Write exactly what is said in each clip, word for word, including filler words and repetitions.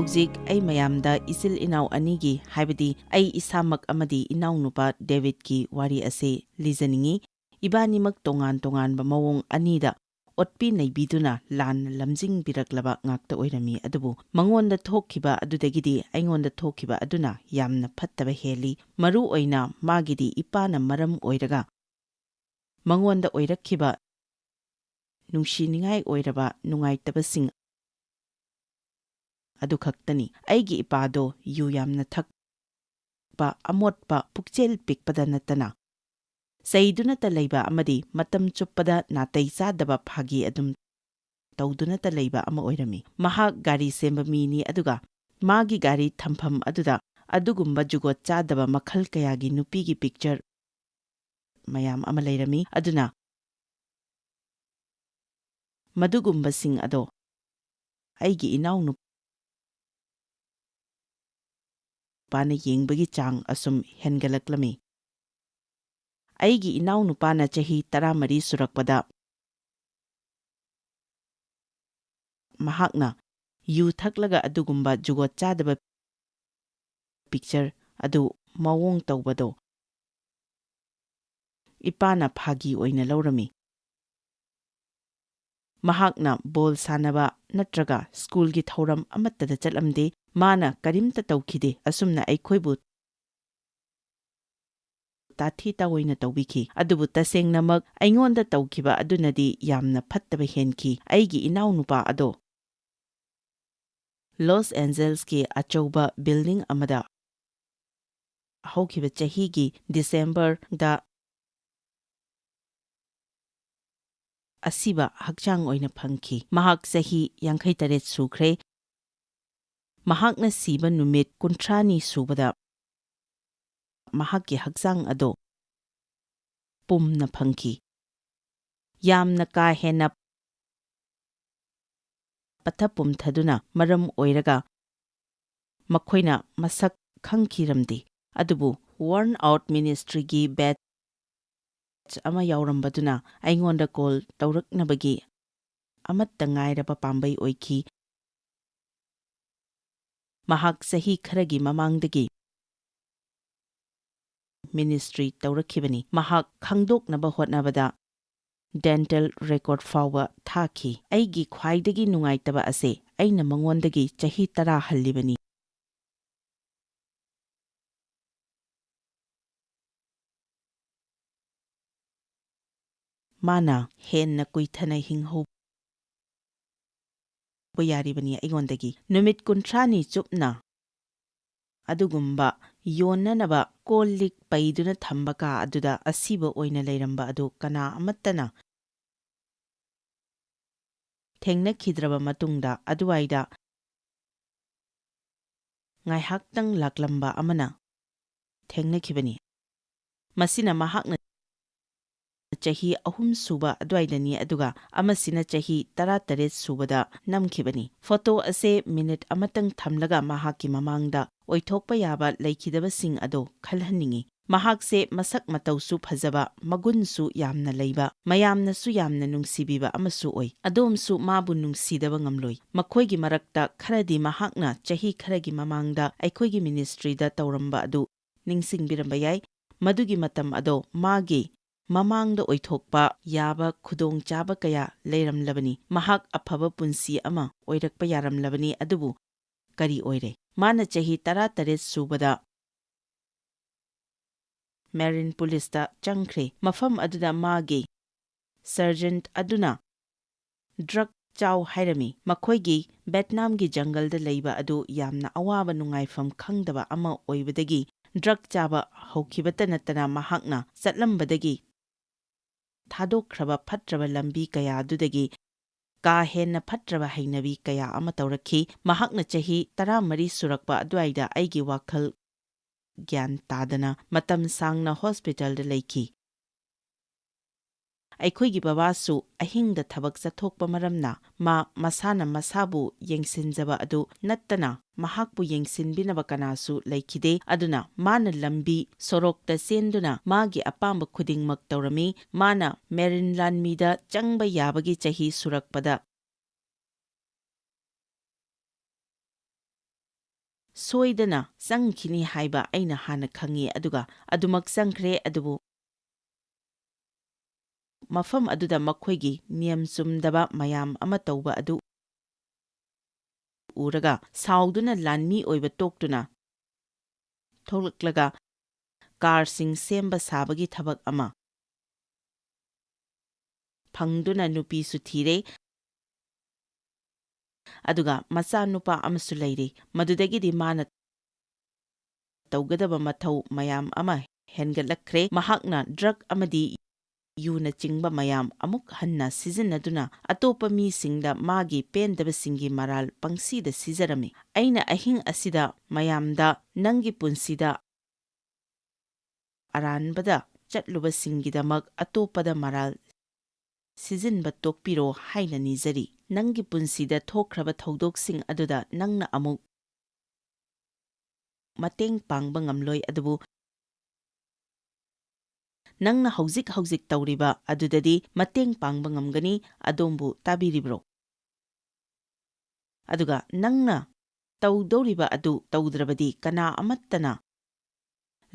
ꯍꯧꯖꯤꯛ ꯑꯩ ꯃꯌꯥꯝꯗ ꯏꯆꯤꯜ ꯏꯅꯥꯎ ꯑꯅꯤꯒꯤ, ꯍꯥꯏꯕꯗꯤ ꯑꯩ ꯏꯁꯥꯃꯛ ꯑꯃꯗꯤ ꯏꯅꯥꯎꯅꯨꯄꯥ ꯗꯦꯕꯤꯗꯀꯤ ꯋꯥꯔꯤ ꯑꯁꯤ ꯂꯤꯖꯅꯤꯡꯏ꯫ ꯏꯕꯥꯅꯤꯃꯛ ꯇꯣꯉꯥꯟ ꯇꯣꯉꯥꯟꯕ ꯃꯑꯣꯡ ꯑꯅꯤꯗ ꯑꯣꯠꯄꯤ ꯅꯩꯕꯤꯗꯨꯅ ꯂꯥꯟꯅ ꯂꯝꯖꯤꯡꯕꯤꯔꯛꯂꯕ ꯉꯥꯛꯇ ꯑꯣꯏꯔꯝꯃꯤ꯫ ꯑꯗꯨꯕꯨ ꯃꯉꯣꯟꯗ ꯊꯣꯛꯈꯤꯕ ꯑꯗꯨꯗꯒꯤꯗꯤ ꯑꯩꯉꯣꯟꯗ ꯊꯣꯛꯈꯤꯕ ꯑꯗꯨꯅ ꯌꯥꯝꯅ ꯐꯠꯇꯕ ꯍꯦꯜꯂꯤ꯫ ꯃꯔꯨ ꯑꯣꯏꯅ ꯃꯥꯒꯤꯗꯤ ꯏꯄꯥꯅ ꯃꯔꯝ ꯑꯣꯏꯔꯒ ꯃꯉꯣꯟꯗ ꯑꯣꯏꯔꯛꯈꯤꯕ ꯅꯨꯡꯁꯤꯅꯤꯡꯉꯥꯏ ꯑꯣꯏꯔꯕ ꯅꯨꯡꯉꯥꯏꯇꯕꯁꯤꯡ ꯑꯗꯨ ꯈꯛꯇꯅꯤ꯫ ꯑꯩꯒꯤ ꯏꯄꯥꯗꯣ ꯌꯨ ꯌꯥꯝꯅ ꯊꯛꯄ, ꯑꯃꯣꯠꯄ, ꯄꯨꯛꯆꯦꯜ ꯄꯤꯛꯄꯗ ꯅꯠꯇꯅ ꯆꯩꯗꯨꯅꯇ ꯂꯩꯕ ꯑꯃꯗꯤ ꯃꯇꯝ ꯆꯨꯞꯄꯗ ꯅꯥꯇꯩ ꯆꯥꯗꯕ ꯐꯥꯒꯤ ꯑꯗꯨꯝ ꯇꯧꯗꯨꯅꯇ ꯂꯩꯕ ꯑꯃ ꯑꯣꯏꯔꯝꯃꯤ꯫ ꯃꯍꯥꯛ ꯒꯥꯔꯤ ꯁꯦꯝꯕ ꯃꯤꯅꯤ, ꯑꯗꯨꯒ ꯃꯥꯒꯤ ꯒꯥꯔꯤ ꯊꯝꯐꯝ ꯑꯗꯨꯗ ꯑꯗꯨꯒꯨꯝꯕ ꯖꯨꯒꯣꯠ ꯆꯥꯗꯕ ꯃꯈꯜ ꯀꯌꯥꯒꯤ ꯅꯨꯄꯤꯒꯤ ꯄꯤꯛꯆꯔ ꯃꯌꯥꯝ ꯑꯃ ꯂꯩꯔꯝꯃꯤ꯫ ꯑꯗꯨꯅ ꯃꯗꯨꯒꯨꯝꯕꯁꯤꯡ ꯑꯗꯣ ꯑꯩꯒꯤ ꯏꯅꯥꯎꯅꯨꯄꯥꯅ ꯌꯦꯡꯕꯒꯤ ꯆꯥꯡ ꯑꯁꯨꯝ ꯍꯦꯟꯒꯠꯂꯛꯂꯝꯃꯤ꯫ ꯑꯩꯒꯤ ꯏꯅꯥꯎꯅꯨꯄꯥꯅ ꯆꯍꯤ ꯇꯔꯥꯃꯔꯤ ꯁꯨꯔꯛꯄꯗ ꯃꯍꯥꯛꯅ ꯌꯨ ꯊꯛꯂꯒ ꯑꯗꯨꯒꯨꯝꯕ ꯖꯨꯒꯣꯠ ꯆꯥꯗꯕ ꯄꯤꯛꯆꯔ ꯑꯗꯨ ꯃꯑꯣꯡ ꯇꯧꯕꯗꯣ ꯏꯄꯥꯅ ꯐꯥꯒꯤ ꯑꯣꯏꯅ ꯂꯧꯔꯝꯃꯤ꯫ ꯃꯍꯥꯛꯅ ꯕꯣꯜ ꯁꯥꯟꯅꯕ ꯅꯠꯇ꯭ꯔꯒ ꯁ꯭ꯀꯨꯜꯒꯤ ꯊꯧꯔꯝ ꯑꯃꯠꯇꯗ ꯆꯠꯂꯝꯗꯦ꯫ ꯃꯥꯅ ꯀꯔꯤꯝꯇ ꯇꯧꯈꯤꯗꯦ꯫ ꯑꯁꯨꯝꯅ ꯑꯩꯈꯣꯏꯕꯨ ꯇꯥꯊꯤ ꯇꯥꯑꯣꯏꯅ ꯇꯧꯕꯤꯈꯤ꯫ ꯑꯗꯨꯕꯨ ꯇꯁꯦꯡꯅꯃꯛ ꯑꯩꯉꯣꯟꯗ ꯇꯧꯈꯤꯕ ꯑꯗꯨꯅꯗꯤ ꯌꯥꯝꯅ ꯐꯠꯇꯕ ꯍꯦꯟꯈꯤ꯫ ꯑꯩꯒꯤ ꯏꯅꯥꯎꯅꯨꯄꯥ ꯑꯗꯣ ꯂꯣꯁ ꯑꯦꯟꯖꯦꯜꯁꯀꯤ ꯑꯆꯧꯕ ꯕꯤꯜꯗꯤꯡ ꯑꯃꯗ ꯍꯧꯈꯤꯕ ꯆꯍꯤꯒꯤ ꯗꯤꯁꯦꯝꯕꯔꯗ ꯑꯁꯤꯕ ꯍꯛꯆꯥꯡ ꯑꯣꯏꯅ ꯐꯪꯈꯤ꯫ ꯃꯍꯥꯛ ꯆꯍꯤ ꯌꯥꯡꯈꯩ ꯇꯔꯦꯠ ꯁꯨꯈ꯭ꯔꯦ꯫ ꯃꯍꯥꯛꯅ ꯁꯤꯕ ꯅꯨꯃꯤꯠ ꯀꯨꯟꯊ꯭ꯔꯥꯅꯤ ꯁꯨꯕꯗ ꯃꯍꯥꯛꯀꯤ ꯍꯛꯆꯥꯡ ꯑꯗꯣ ꯄꯨꯝꯅ ꯐꯪꯈꯤ꯫ ꯌꯥꯝꯅ ꯀꯥ ꯍꯦꯟꯅ ꯄꯠꯊ ꯄꯨꯝꯊꯗꯨꯅ ꯃꯔꯝ ꯑꯣꯏꯔꯒ ꯃꯈꯣꯏꯅ ꯃꯁꯛ ꯈꯪꯈꯤꯔꯝꯗꯦ꯫ ꯑꯗꯨꯕꯨ ꯋꯥꯔꯟ ꯑꯥꯎꯠ ꯃꯤꯅꯤꯁꯇ꯭ꯔꯤꯒꯤ ꯕꯦꯠꯆ ꯑꯃ ꯌꯥꯎꯔꯝꯕꯗꯨꯅ ꯑꯩꯉꯣꯟꯗ ꯀꯣꯜ ꯇꯧꯔꯛꯅꯕꯒꯤ ꯑꯃꯠꯇ ꯉꯥꯏꯔꯕ ꯄꯥꯝꯕꯩ ꯑꯣꯏꯈꯤ꯫ ꯃꯍꯥꯛ ꯆꯍꯤ ꯈꯔꯒꯤ ꯃꯃꯥꯡꯗꯒꯤ ꯃꯤꯅꯤꯁꯇ꯭ꯔꯤ ꯇꯧꯔꯛꯈꯤꯕꯅꯤ꯫ ꯃꯍꯥꯛ ꯈꯪꯗꯣꯛꯅꯕ ꯍꯣꯠꯅꯕꯗ ꯗꯦꯟꯇꯦꯜ ꯔꯦꯀꯣꯔꯗ ꯐꯥꯎꯕ ꯊꯥꯈꯤ꯫ ꯑꯩꯒꯤ ꯈ꯭ꯋꯥꯏꯗꯒꯤ ꯅꯨꯡꯉꯥꯏꯇꯕ ꯑꯁꯦ ꯑꯩꯅ ꯃꯉꯣꯟꯗꯒꯤ ꯆꯍꯤ ꯇꯔꯥ ꯍꯜꯂꯤꯕꯅꯤ꯫ ꯃꯥꯅ ꯍꯦꯟꯅ ꯀꯨꯏꯊꯅ ꯍꯤꯡꯍꯧꯕ ꯌꯥꯔꯤꯕꯅꯤ ꯑꯩꯉꯣꯟꯗꯒꯤ꯫ ꯅꯨꯃꯤꯠ ꯀꯨꯟꯊ꯭ꯔꯥꯅꯤ ꯆꯨꯞꯅ ꯑꯗꯨꯒꯨꯝꯕ ꯌꯣꯟꯅꯅꯕ ꯀꯣꯜ ꯂꯤꯛ ꯄꯩꯗꯨꯅ ꯊꯝꯕ ꯀꯥ ꯑꯗꯨꯗ ꯑꯁꯤꯕ ꯑꯣꯏꯅ ꯂꯩꯔꯝꯕ ꯑꯗꯨ ꯀꯅꯥ ꯑꯃꯠꯇꯅ ꯊꯦꯡꯅꯈꯤꯗ꯭ꯔꯕ ꯃꯇꯨꯡꯗ, ꯑꯗꯨꯋꯥꯏꯗ ꯉꯥꯏꯍꯥꯛꯇꯪ ꯂꯥꯛꯂꯝꯕ ꯑꯃꯅ ꯊꯦꯡꯅꯈꯤꯕꯅꯤ꯫ ꯃꯁꯤꯅ ꯃꯍꯥꯛꯅ ꯆꯍꯤ ꯑꯍꯨꯝ ꯁꯨꯕ ꯑꯗꯨꯋꯥꯏꯗꯅꯤ, ꯑꯗꯨꯒ ꯑꯃꯁꯤꯅ ꯆꯍꯤ ꯇꯔꯥꯇꯔꯦꯠ ꯁꯨꯕꯗ ꯅꯝꯈꯤꯕꯅꯤ꯫ ꯐꯣꯇꯣ ꯑꯁꯦ ꯃꯤꯅꯤꯠ ꯑꯃꯇꯪ ꯊꯝꯂꯒ ꯃꯍꯥꯛꯀꯤ ꯃꯃꯥꯡꯗ ꯑꯣꯏꯊꯣꯛꯄ ꯌꯥꯕ ꯂꯩꯈꯤꯗꯕꯁꯤꯡ ꯑꯗꯨ ꯈꯜꯍꯟꯅꯤꯡꯏ꯫ ꯃꯍꯥꯛꯁꯦ ꯃꯁꯛ ꯃꯇꯧꯁꯨ ꯐꯖꯕ, ꯃꯒꯨꯟꯁꯨ ꯌꯥꯝꯅ ꯂꯩꯕ, ꯃꯌꯥꯝꯅꯁꯨ ꯌꯥꯝꯅ ꯅꯨꯡꯁꯤꯕꯤꯕ ꯑꯃꯁꯨ ꯑꯣꯏ꯫ ꯑꯗꯣꯝꯁꯨ ꯃꯥꯕꯨ ꯅꯨꯡꯁꯤꯗꯕ ꯉꯝꯂꯣꯏ꯫ ꯃꯈꯣꯏꯒꯤ ꯃꯔꯛꯇ ꯈꯔꯗꯤ ꯃꯍꯥꯛꯅ ꯆꯍꯤ ꯈꯔꯒꯤ ꯃꯃꯥꯡꯗ ꯑꯩꯈꯣꯏꯒꯤ ꯃꯤꯅꯤꯁꯇ꯭ꯔꯤꯗ ꯇꯧꯔꯝꯕ ꯑꯗꯨ ꯅꯤꯡꯁꯤꯡꯕꯤꯔꯝꯕ ꯌꯥꯏ꯫ ꯃꯗꯨꯒꯤ ꯃꯇꯝ ꯑꯗꯣ ꯃꯥꯒꯤ ꯃꯃꯥꯡꯗ ꯑꯣꯏꯊꯣꯛꯄ ꯌꯥꯕ ꯈꯨꯗꯣꯡꯆꯥꯕ ꯀꯌꯥ ꯂꯩꯔꯝꯂꯕꯅꯤ꯫ ꯃꯍꯥꯛ ꯑꯐꯕ ꯄꯨꯟꯁꯤ ꯑꯃ ꯑꯣꯏꯔꯛꯄ ꯌꯥꯔꯝꯂꯕꯅꯤ, ꯑꯗꯨꯕꯨ ꯀꯔꯤ ꯑꯣꯏꯔꯦ? ꯃꯥꯅ ꯆꯍꯤ ꯇꯔꯥꯇꯔꯦꯠ ꯁꯨꯕꯗ ꯃꯦꯔꯤꯟ ꯄꯨꯂꯤꯁꯇ ꯆꯪꯈ꯭ꯔꯦ꯫ ꯃꯐꯝ ꯑꯗꯨꯗ ꯃꯥꯒꯤ ꯁꯔꯖꯦꯟꯠ ꯑꯗꯨꯅ ꯗ꯭ꯔꯒ ꯆꯥꯎ ꯍꯥꯏꯔꯝꯃꯤ꯫ ꯃꯈꯣꯏꯒꯤ ꯚꯦꯠꯅꯥꯝꯒꯤ ꯖꯪꯒꯜꯗ ꯂꯩꯕ ꯑꯗꯨ ꯌꯥꯝꯅ ꯑꯋꯥꯕ ꯅꯨꯡꯉꯥꯏꯐꯝ ꯈꯪꯗꯕ ꯑꯃ ꯑꯣꯏꯕꯗꯒꯤ ꯗ꯭ꯔꯒ ꯆꯥꯕ ꯍꯧꯈꯤꯕꯇ ꯅꯠꯇꯅ ꯃꯍꯥꯛꯅ ꯆꯠꯂꯝꯕꯗꯒꯤ ꯊꯥꯗꯣꯛꯈ꯭ꯔꯕ ꯐꯠꯇ꯭ꯔꯕ ꯂꯝꯕꯤ ꯀꯌꯥ ꯑꯗꯨꯗꯒꯤ ꯀꯥ ꯍꯦꯟꯅ ꯐꯠꯇ꯭ꯔꯕ ꯍꯩꯅꯕꯤ ꯀꯌꯥ ꯑꯃ ꯇꯧꯔꯛꯈꯤ꯫ ꯃꯍꯥꯛꯅ ꯆꯍꯤ ꯇꯔꯥꯃꯔꯤ ꯁꯨꯔꯛꯄ ꯑꯗꯨꯋꯥꯏꯗ ꯑꯩꯒꯤ ꯋꯥꯈꯜ ꯒ꯭ꯌꯥꯟ ꯇꯥꯗꯅ ꯃꯇꯝ ꯁꯥꯡꯅ ꯍꯣꯁꯄꯤꯇꯥꯜꯗ ꯂꯩꯈꯤ꯫ ꯑꯩꯈꯣꯏꯒꯤ ꯕꯕꯥꯁꯨ ꯑꯍꯤꯡꯗ ꯊꯕꯛ ꯆꯠꯊꯣꯛꯄ ꯃꯔꯝꯅ ꯃꯥ ꯃꯁꯥꯅ ꯃꯁꯥꯕꯨ ꯌꯦꯡꯁꯤꯟꯖꯕ ꯑꯗꯨ ꯅꯠꯇꯅ ꯃꯍꯥꯛꯄꯨ ꯌꯦꯡꯁꯤꯟꯕꯤꯅꯕ ꯀꯅꯥꯁꯨ ꯂꯩꯈꯤꯗꯦ꯫ ꯑꯗꯨꯅ ꯃꯥꯅ ꯂꯝꯕꯤ ꯁꯣꯔꯣꯛꯇ ꯆꯦꯟꯗꯨꯅ ꯃꯥꯒꯤ ꯑꯄꯥꯝꯕ ꯈꯨꯗꯤꯡꯃꯛ ꯇꯧꯔꯝꯃꯤ꯫ ꯃꯥꯅ ꯃꯦꯔꯤꯟ ꯂꯥꯟꯃꯤꯗ ꯆꯪꯕ ꯌꯥꯕꯒꯤ ꯆꯍꯤ ꯁꯨꯔꯛꯄꯗ ꯁꯣꯏꯗꯅ ꯆꯪꯈꯤꯅꯤ ꯍꯥꯏꯕ ꯑꯩꯅ ꯍꯥꯟꯅ ꯈꯪꯏ, ꯑꯗꯨꯒ ꯑꯗꯨꯃꯛ ꯆꯪꯈ꯭ꯔꯦ꯫ ꯑꯗꯨꯕꯨ ꯃꯐꯝ ꯑꯗꯨꯗ ꯃꯈꯣꯏꯒꯤ ꯅꯤꯌꯝ ꯆꯨꯝꯗꯕ ꯃꯌꯥꯝ ꯑꯃ ꯇꯧꯕ ꯑꯗꯨ ꯎꯔꯒ ꯁꯥꯎꯗꯨꯅ ꯂꯥꯟꯃꯤ ꯑꯣꯏꯕ ꯇꯣꯛꯇꯨꯅ ꯊꯣꯛꯂꯛꯂꯒ ꯀꯥꯔꯁꯤꯡ ꯁꯦꯝꯕ ꯁꯥꯕꯒꯤ ꯊꯕꯛ ꯑꯃ ꯐꯪꯗꯨꯅ ꯅꯨꯄꯤꯁꯨ ꯊꯤꯔꯦ꯫ ꯑꯗꯨꯒ ꯃꯆꯥꯅꯨꯄꯥ ꯑꯃꯁꯨ ꯂꯩꯔꯦ꯫ ꯃꯗꯨꯗꯒꯤꯗꯤ ꯃꯥꯅ ꯇꯧꯒꯗꯕ ꯃꯊꯧ ꯃꯌꯥꯝ ꯑꯃ ꯍꯦꯟꯒꯠꯂꯛꯈ꯭ꯔꯦ꯫ ꯃꯍꯥꯛꯅ ꯗ꯭ꯔꯒ ꯑꯃꯗꯤ ꯌꯨꯅꯆꯤꯡꯕ ꯃꯌꯥꯝ ꯑꯃꯨꯛ ꯍꯟꯅ ꯁꯤꯖꯤꯟꯅꯗꯨꯅ ꯑꯇꯣꯞꯄ ꯃꯤꯁꯤꯡꯗ ꯃꯥꯒꯤ ꯄꯦꯟꯗꯕꯁꯤꯡꯒꯤ ꯃꯔꯥꯜ ꯄꯪꯁꯤꯗ ꯁꯤꯖꯔꯝꯃꯤ꯫ ꯑꯩꯅ ꯑꯍꯤꯡ ꯑꯁꯤꯗ ꯃꯌꯥꯝꯗ ꯅꯪꯒꯤ ꯄꯨꯟꯁꯤꯗ ꯑꯔꯥꯟꯕꯗ ꯆꯠꯂꯨꯕꯁꯤꯡꯒꯤꯗꯃꯛ ꯑꯇꯣꯞꯄꯗ ꯃꯔꯥꯜ ꯁꯤꯖꯤꯟꯕ ꯇꯣꯛꯄꯤꯔꯣ ꯍꯥꯏꯅ ꯅꯤꯖꯔꯤ꯫ ꯅꯪꯒꯤ ꯄꯨꯟꯁꯤꯗ ꯊꯣꯛꯈ꯭ꯔꯕ ꯊꯧꯗꯣꯛꯁꯤꯡ ꯑꯗꯨꯗ ꯅꯪꯅ ꯑꯃꯨꯛ ꯃꯇꯦꯡ ꯄꯥꯡꯕ ꯉꯝꯂꯣꯏ, ꯑꯗꯨꯕꯨ ꯅꯪꯅ ꯍꯧꯖꯤꯛ ꯍꯧꯖꯤꯛ ꯇꯧꯔꯤꯕ ꯑꯗꯨꯗꯗꯤ ꯃꯇꯦꯡ ꯄꯥꯡꯕ ꯉꯝꯒꯅꯤ꯫ ꯑꯗꯣꯝꯕꯨ ꯇꯥꯕꯤꯔꯤꯕ꯭ꯔꯣ? ꯑꯗꯨꯒ ꯅꯪꯅ ꯇꯧꯗꯧꯔꯤꯕ ꯑꯗꯨ ꯇꯧꯗ꯭ꯔꯕꯗꯤ ꯀꯅꯥ ꯑꯃꯠꯇꯅ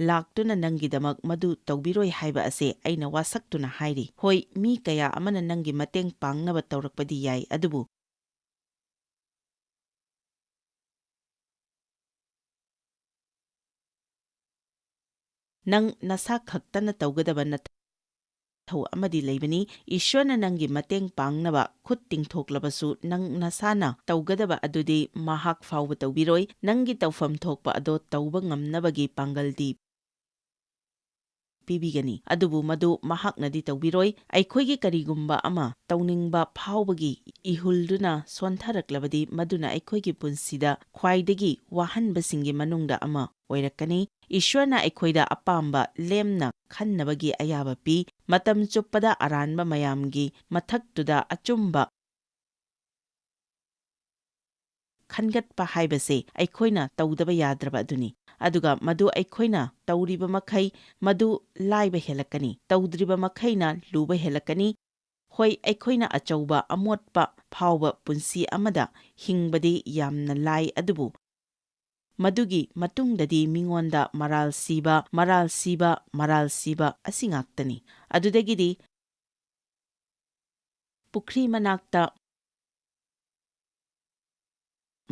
ꯂꯥꯛꯇꯨꯅ ꯅꯪꯒꯤꯗꯃꯛ ꯃꯗꯨ ꯇꯧꯕꯤꯔꯣꯏ ꯍꯥꯏꯕ ꯑꯁꯦ ꯑꯩꯅ ꯋꯥꯁꯛꯇꯨꯅ ꯍꯥꯏꯔꯤ꯫ ꯍꯣꯏ, ꯃꯤ ꯀꯌꯥ ꯑꯃꯅ ꯅꯪꯒꯤ ꯃꯇꯦꯡ ꯄꯥꯡꯅꯕ ꯇꯧꯔꯛꯄꯗꯤ ꯌꯥꯏ, ꯑꯗꯨꯕꯨ ꯅꯪ ꯅꯁꯥ ꯈꯛꯇꯅ ꯇꯧꯒꯗꯕ ꯅꯊꯧ ꯑꯃꯗꯤ ꯂꯩꯕꯅꯤ꯫ ꯏꯁ꯭ꯋꯔꯅ ꯅꯪꯒꯤ ꯃꯇꯦꯡ ꯄꯥꯡꯅꯕ ꯈꯨꯠ ꯇꯤꯡꯊꯣꯛꯂꯕꯁꯨ, ꯅꯪ ꯅꯁꯥꯅ ꯇꯧꯒꯗꯕ ꯑꯗꯨꯗꯤ ꯃꯍꯥꯛ ꯐꯥꯎꯕ ꯇꯧꯕꯤꯔꯣꯏ꯫ ꯅꯪꯒꯤ ꯇꯧꯐꯝ ꯊꯣꯛꯄ ꯑꯗꯣ ꯇꯧꯕ ꯉꯝꯅꯕꯒꯤ ꯄꯥꯡꯒꯜꯗꯤ ꯄꯤꯕꯤꯒꯅꯤ, ꯑꯗꯨꯕꯨ ꯃꯗꯨ ꯃꯍꯥꯛꯅꯗꯤ ꯇꯧꯕꯤꯔꯣꯏ꯫ ꯑꯩꯈꯣꯏꯒꯤ ꯀꯔꯤꯒꯨꯝꯕ ꯑꯃ ꯇꯧꯅꯤꯡꯕ ꯐꯥꯎꯕꯒꯤ ꯏꯍꯨꯜꯗꯨꯅ ꯁꯣꯟꯊꯔꯛꯂꯕꯗꯤ, ꯃꯗꯨꯅ ꯑꯩꯈꯣꯏꯒꯤ ꯄꯨꯟꯁꯤꯗ ꯈ꯭ꯋꯥꯏꯗꯒꯤ ꯋꯥꯍꯟꯕꯁꯤꯡꯒꯤ ꯃꯅꯨꯡꯗ ꯑꯃ ꯑꯣꯏꯔꯛꯀꯅꯤ꯫ ꯏꯁ꯭ꯋꯔꯅ ꯑꯩꯈꯣꯏꯗ ꯑꯄꯥꯝꯕ ꯂꯦꯝꯅ ꯈꯟꯅꯕꯒꯤ ꯑꯌꯥꯕ ꯄꯤ꯫ ꯃꯇꯝ ꯆꯨꯞꯄꯗ ꯑꯔꯥꯟꯕ ꯃꯌꯥꯝꯒꯤ ꯃꯊꯛꯇꯨꯗ ꯑꯆꯨꯝꯕ ꯈꯟꯒꯠꯄ ꯍꯥꯏꯕꯁꯦ ꯑꯩꯈꯣꯏꯅ ꯇꯧꯗꯕ ꯌꯥꯗ꯭ꯔꯕ ꯑꯗꯨꯅꯤ꯫ ꯑꯗꯨꯒ ꯃꯗꯨ ꯑꯩꯈꯣꯏꯅ ꯇꯧꯔꯤꯕ ꯃꯈꯩ, ꯃꯗꯨ ꯂꯥꯏꯕ ꯍꯦꯜꯂꯛꯀꯅꯤ, ꯇꯧꯗ꯭ꯔꯤꯕ ꯃꯈꯩꯅ ꯂꯨꯕ ꯍꯦꯜꯂꯛꯀꯅꯤ꯫ ꯍꯣꯏ, ꯑꯩꯈꯣꯏꯅ ꯑꯆꯧꯕ ꯑꯃꯣꯠꯄ ꯐꯥꯎꯕ ꯄꯨꯟꯁꯤ ꯑꯃꯗ ꯍꯤꯡꯕꯗꯤ ꯌꯥꯝꯅ ꯂꯥꯏ, ꯑꯗꯨꯕꯨ ꯃꯗꯨꯒꯤ ꯃꯇꯨꯡꯗꯗꯤ ꯃꯤꯉꯣꯟꯗ ꯃꯔꯥꯜ ꯁꯤꯕ, ꯃꯔꯥꯜ ꯁꯤꯕ, ꯃꯔꯥꯜ ꯁꯤꯕ ꯑꯁꯤ ꯉꯥꯛꯇꯅꯤ꯫ ꯑꯗꯨꯗꯒꯤꯗꯤ ꯄꯨꯈ꯭ꯔꯤ ꯃꯅꯥꯛꯇ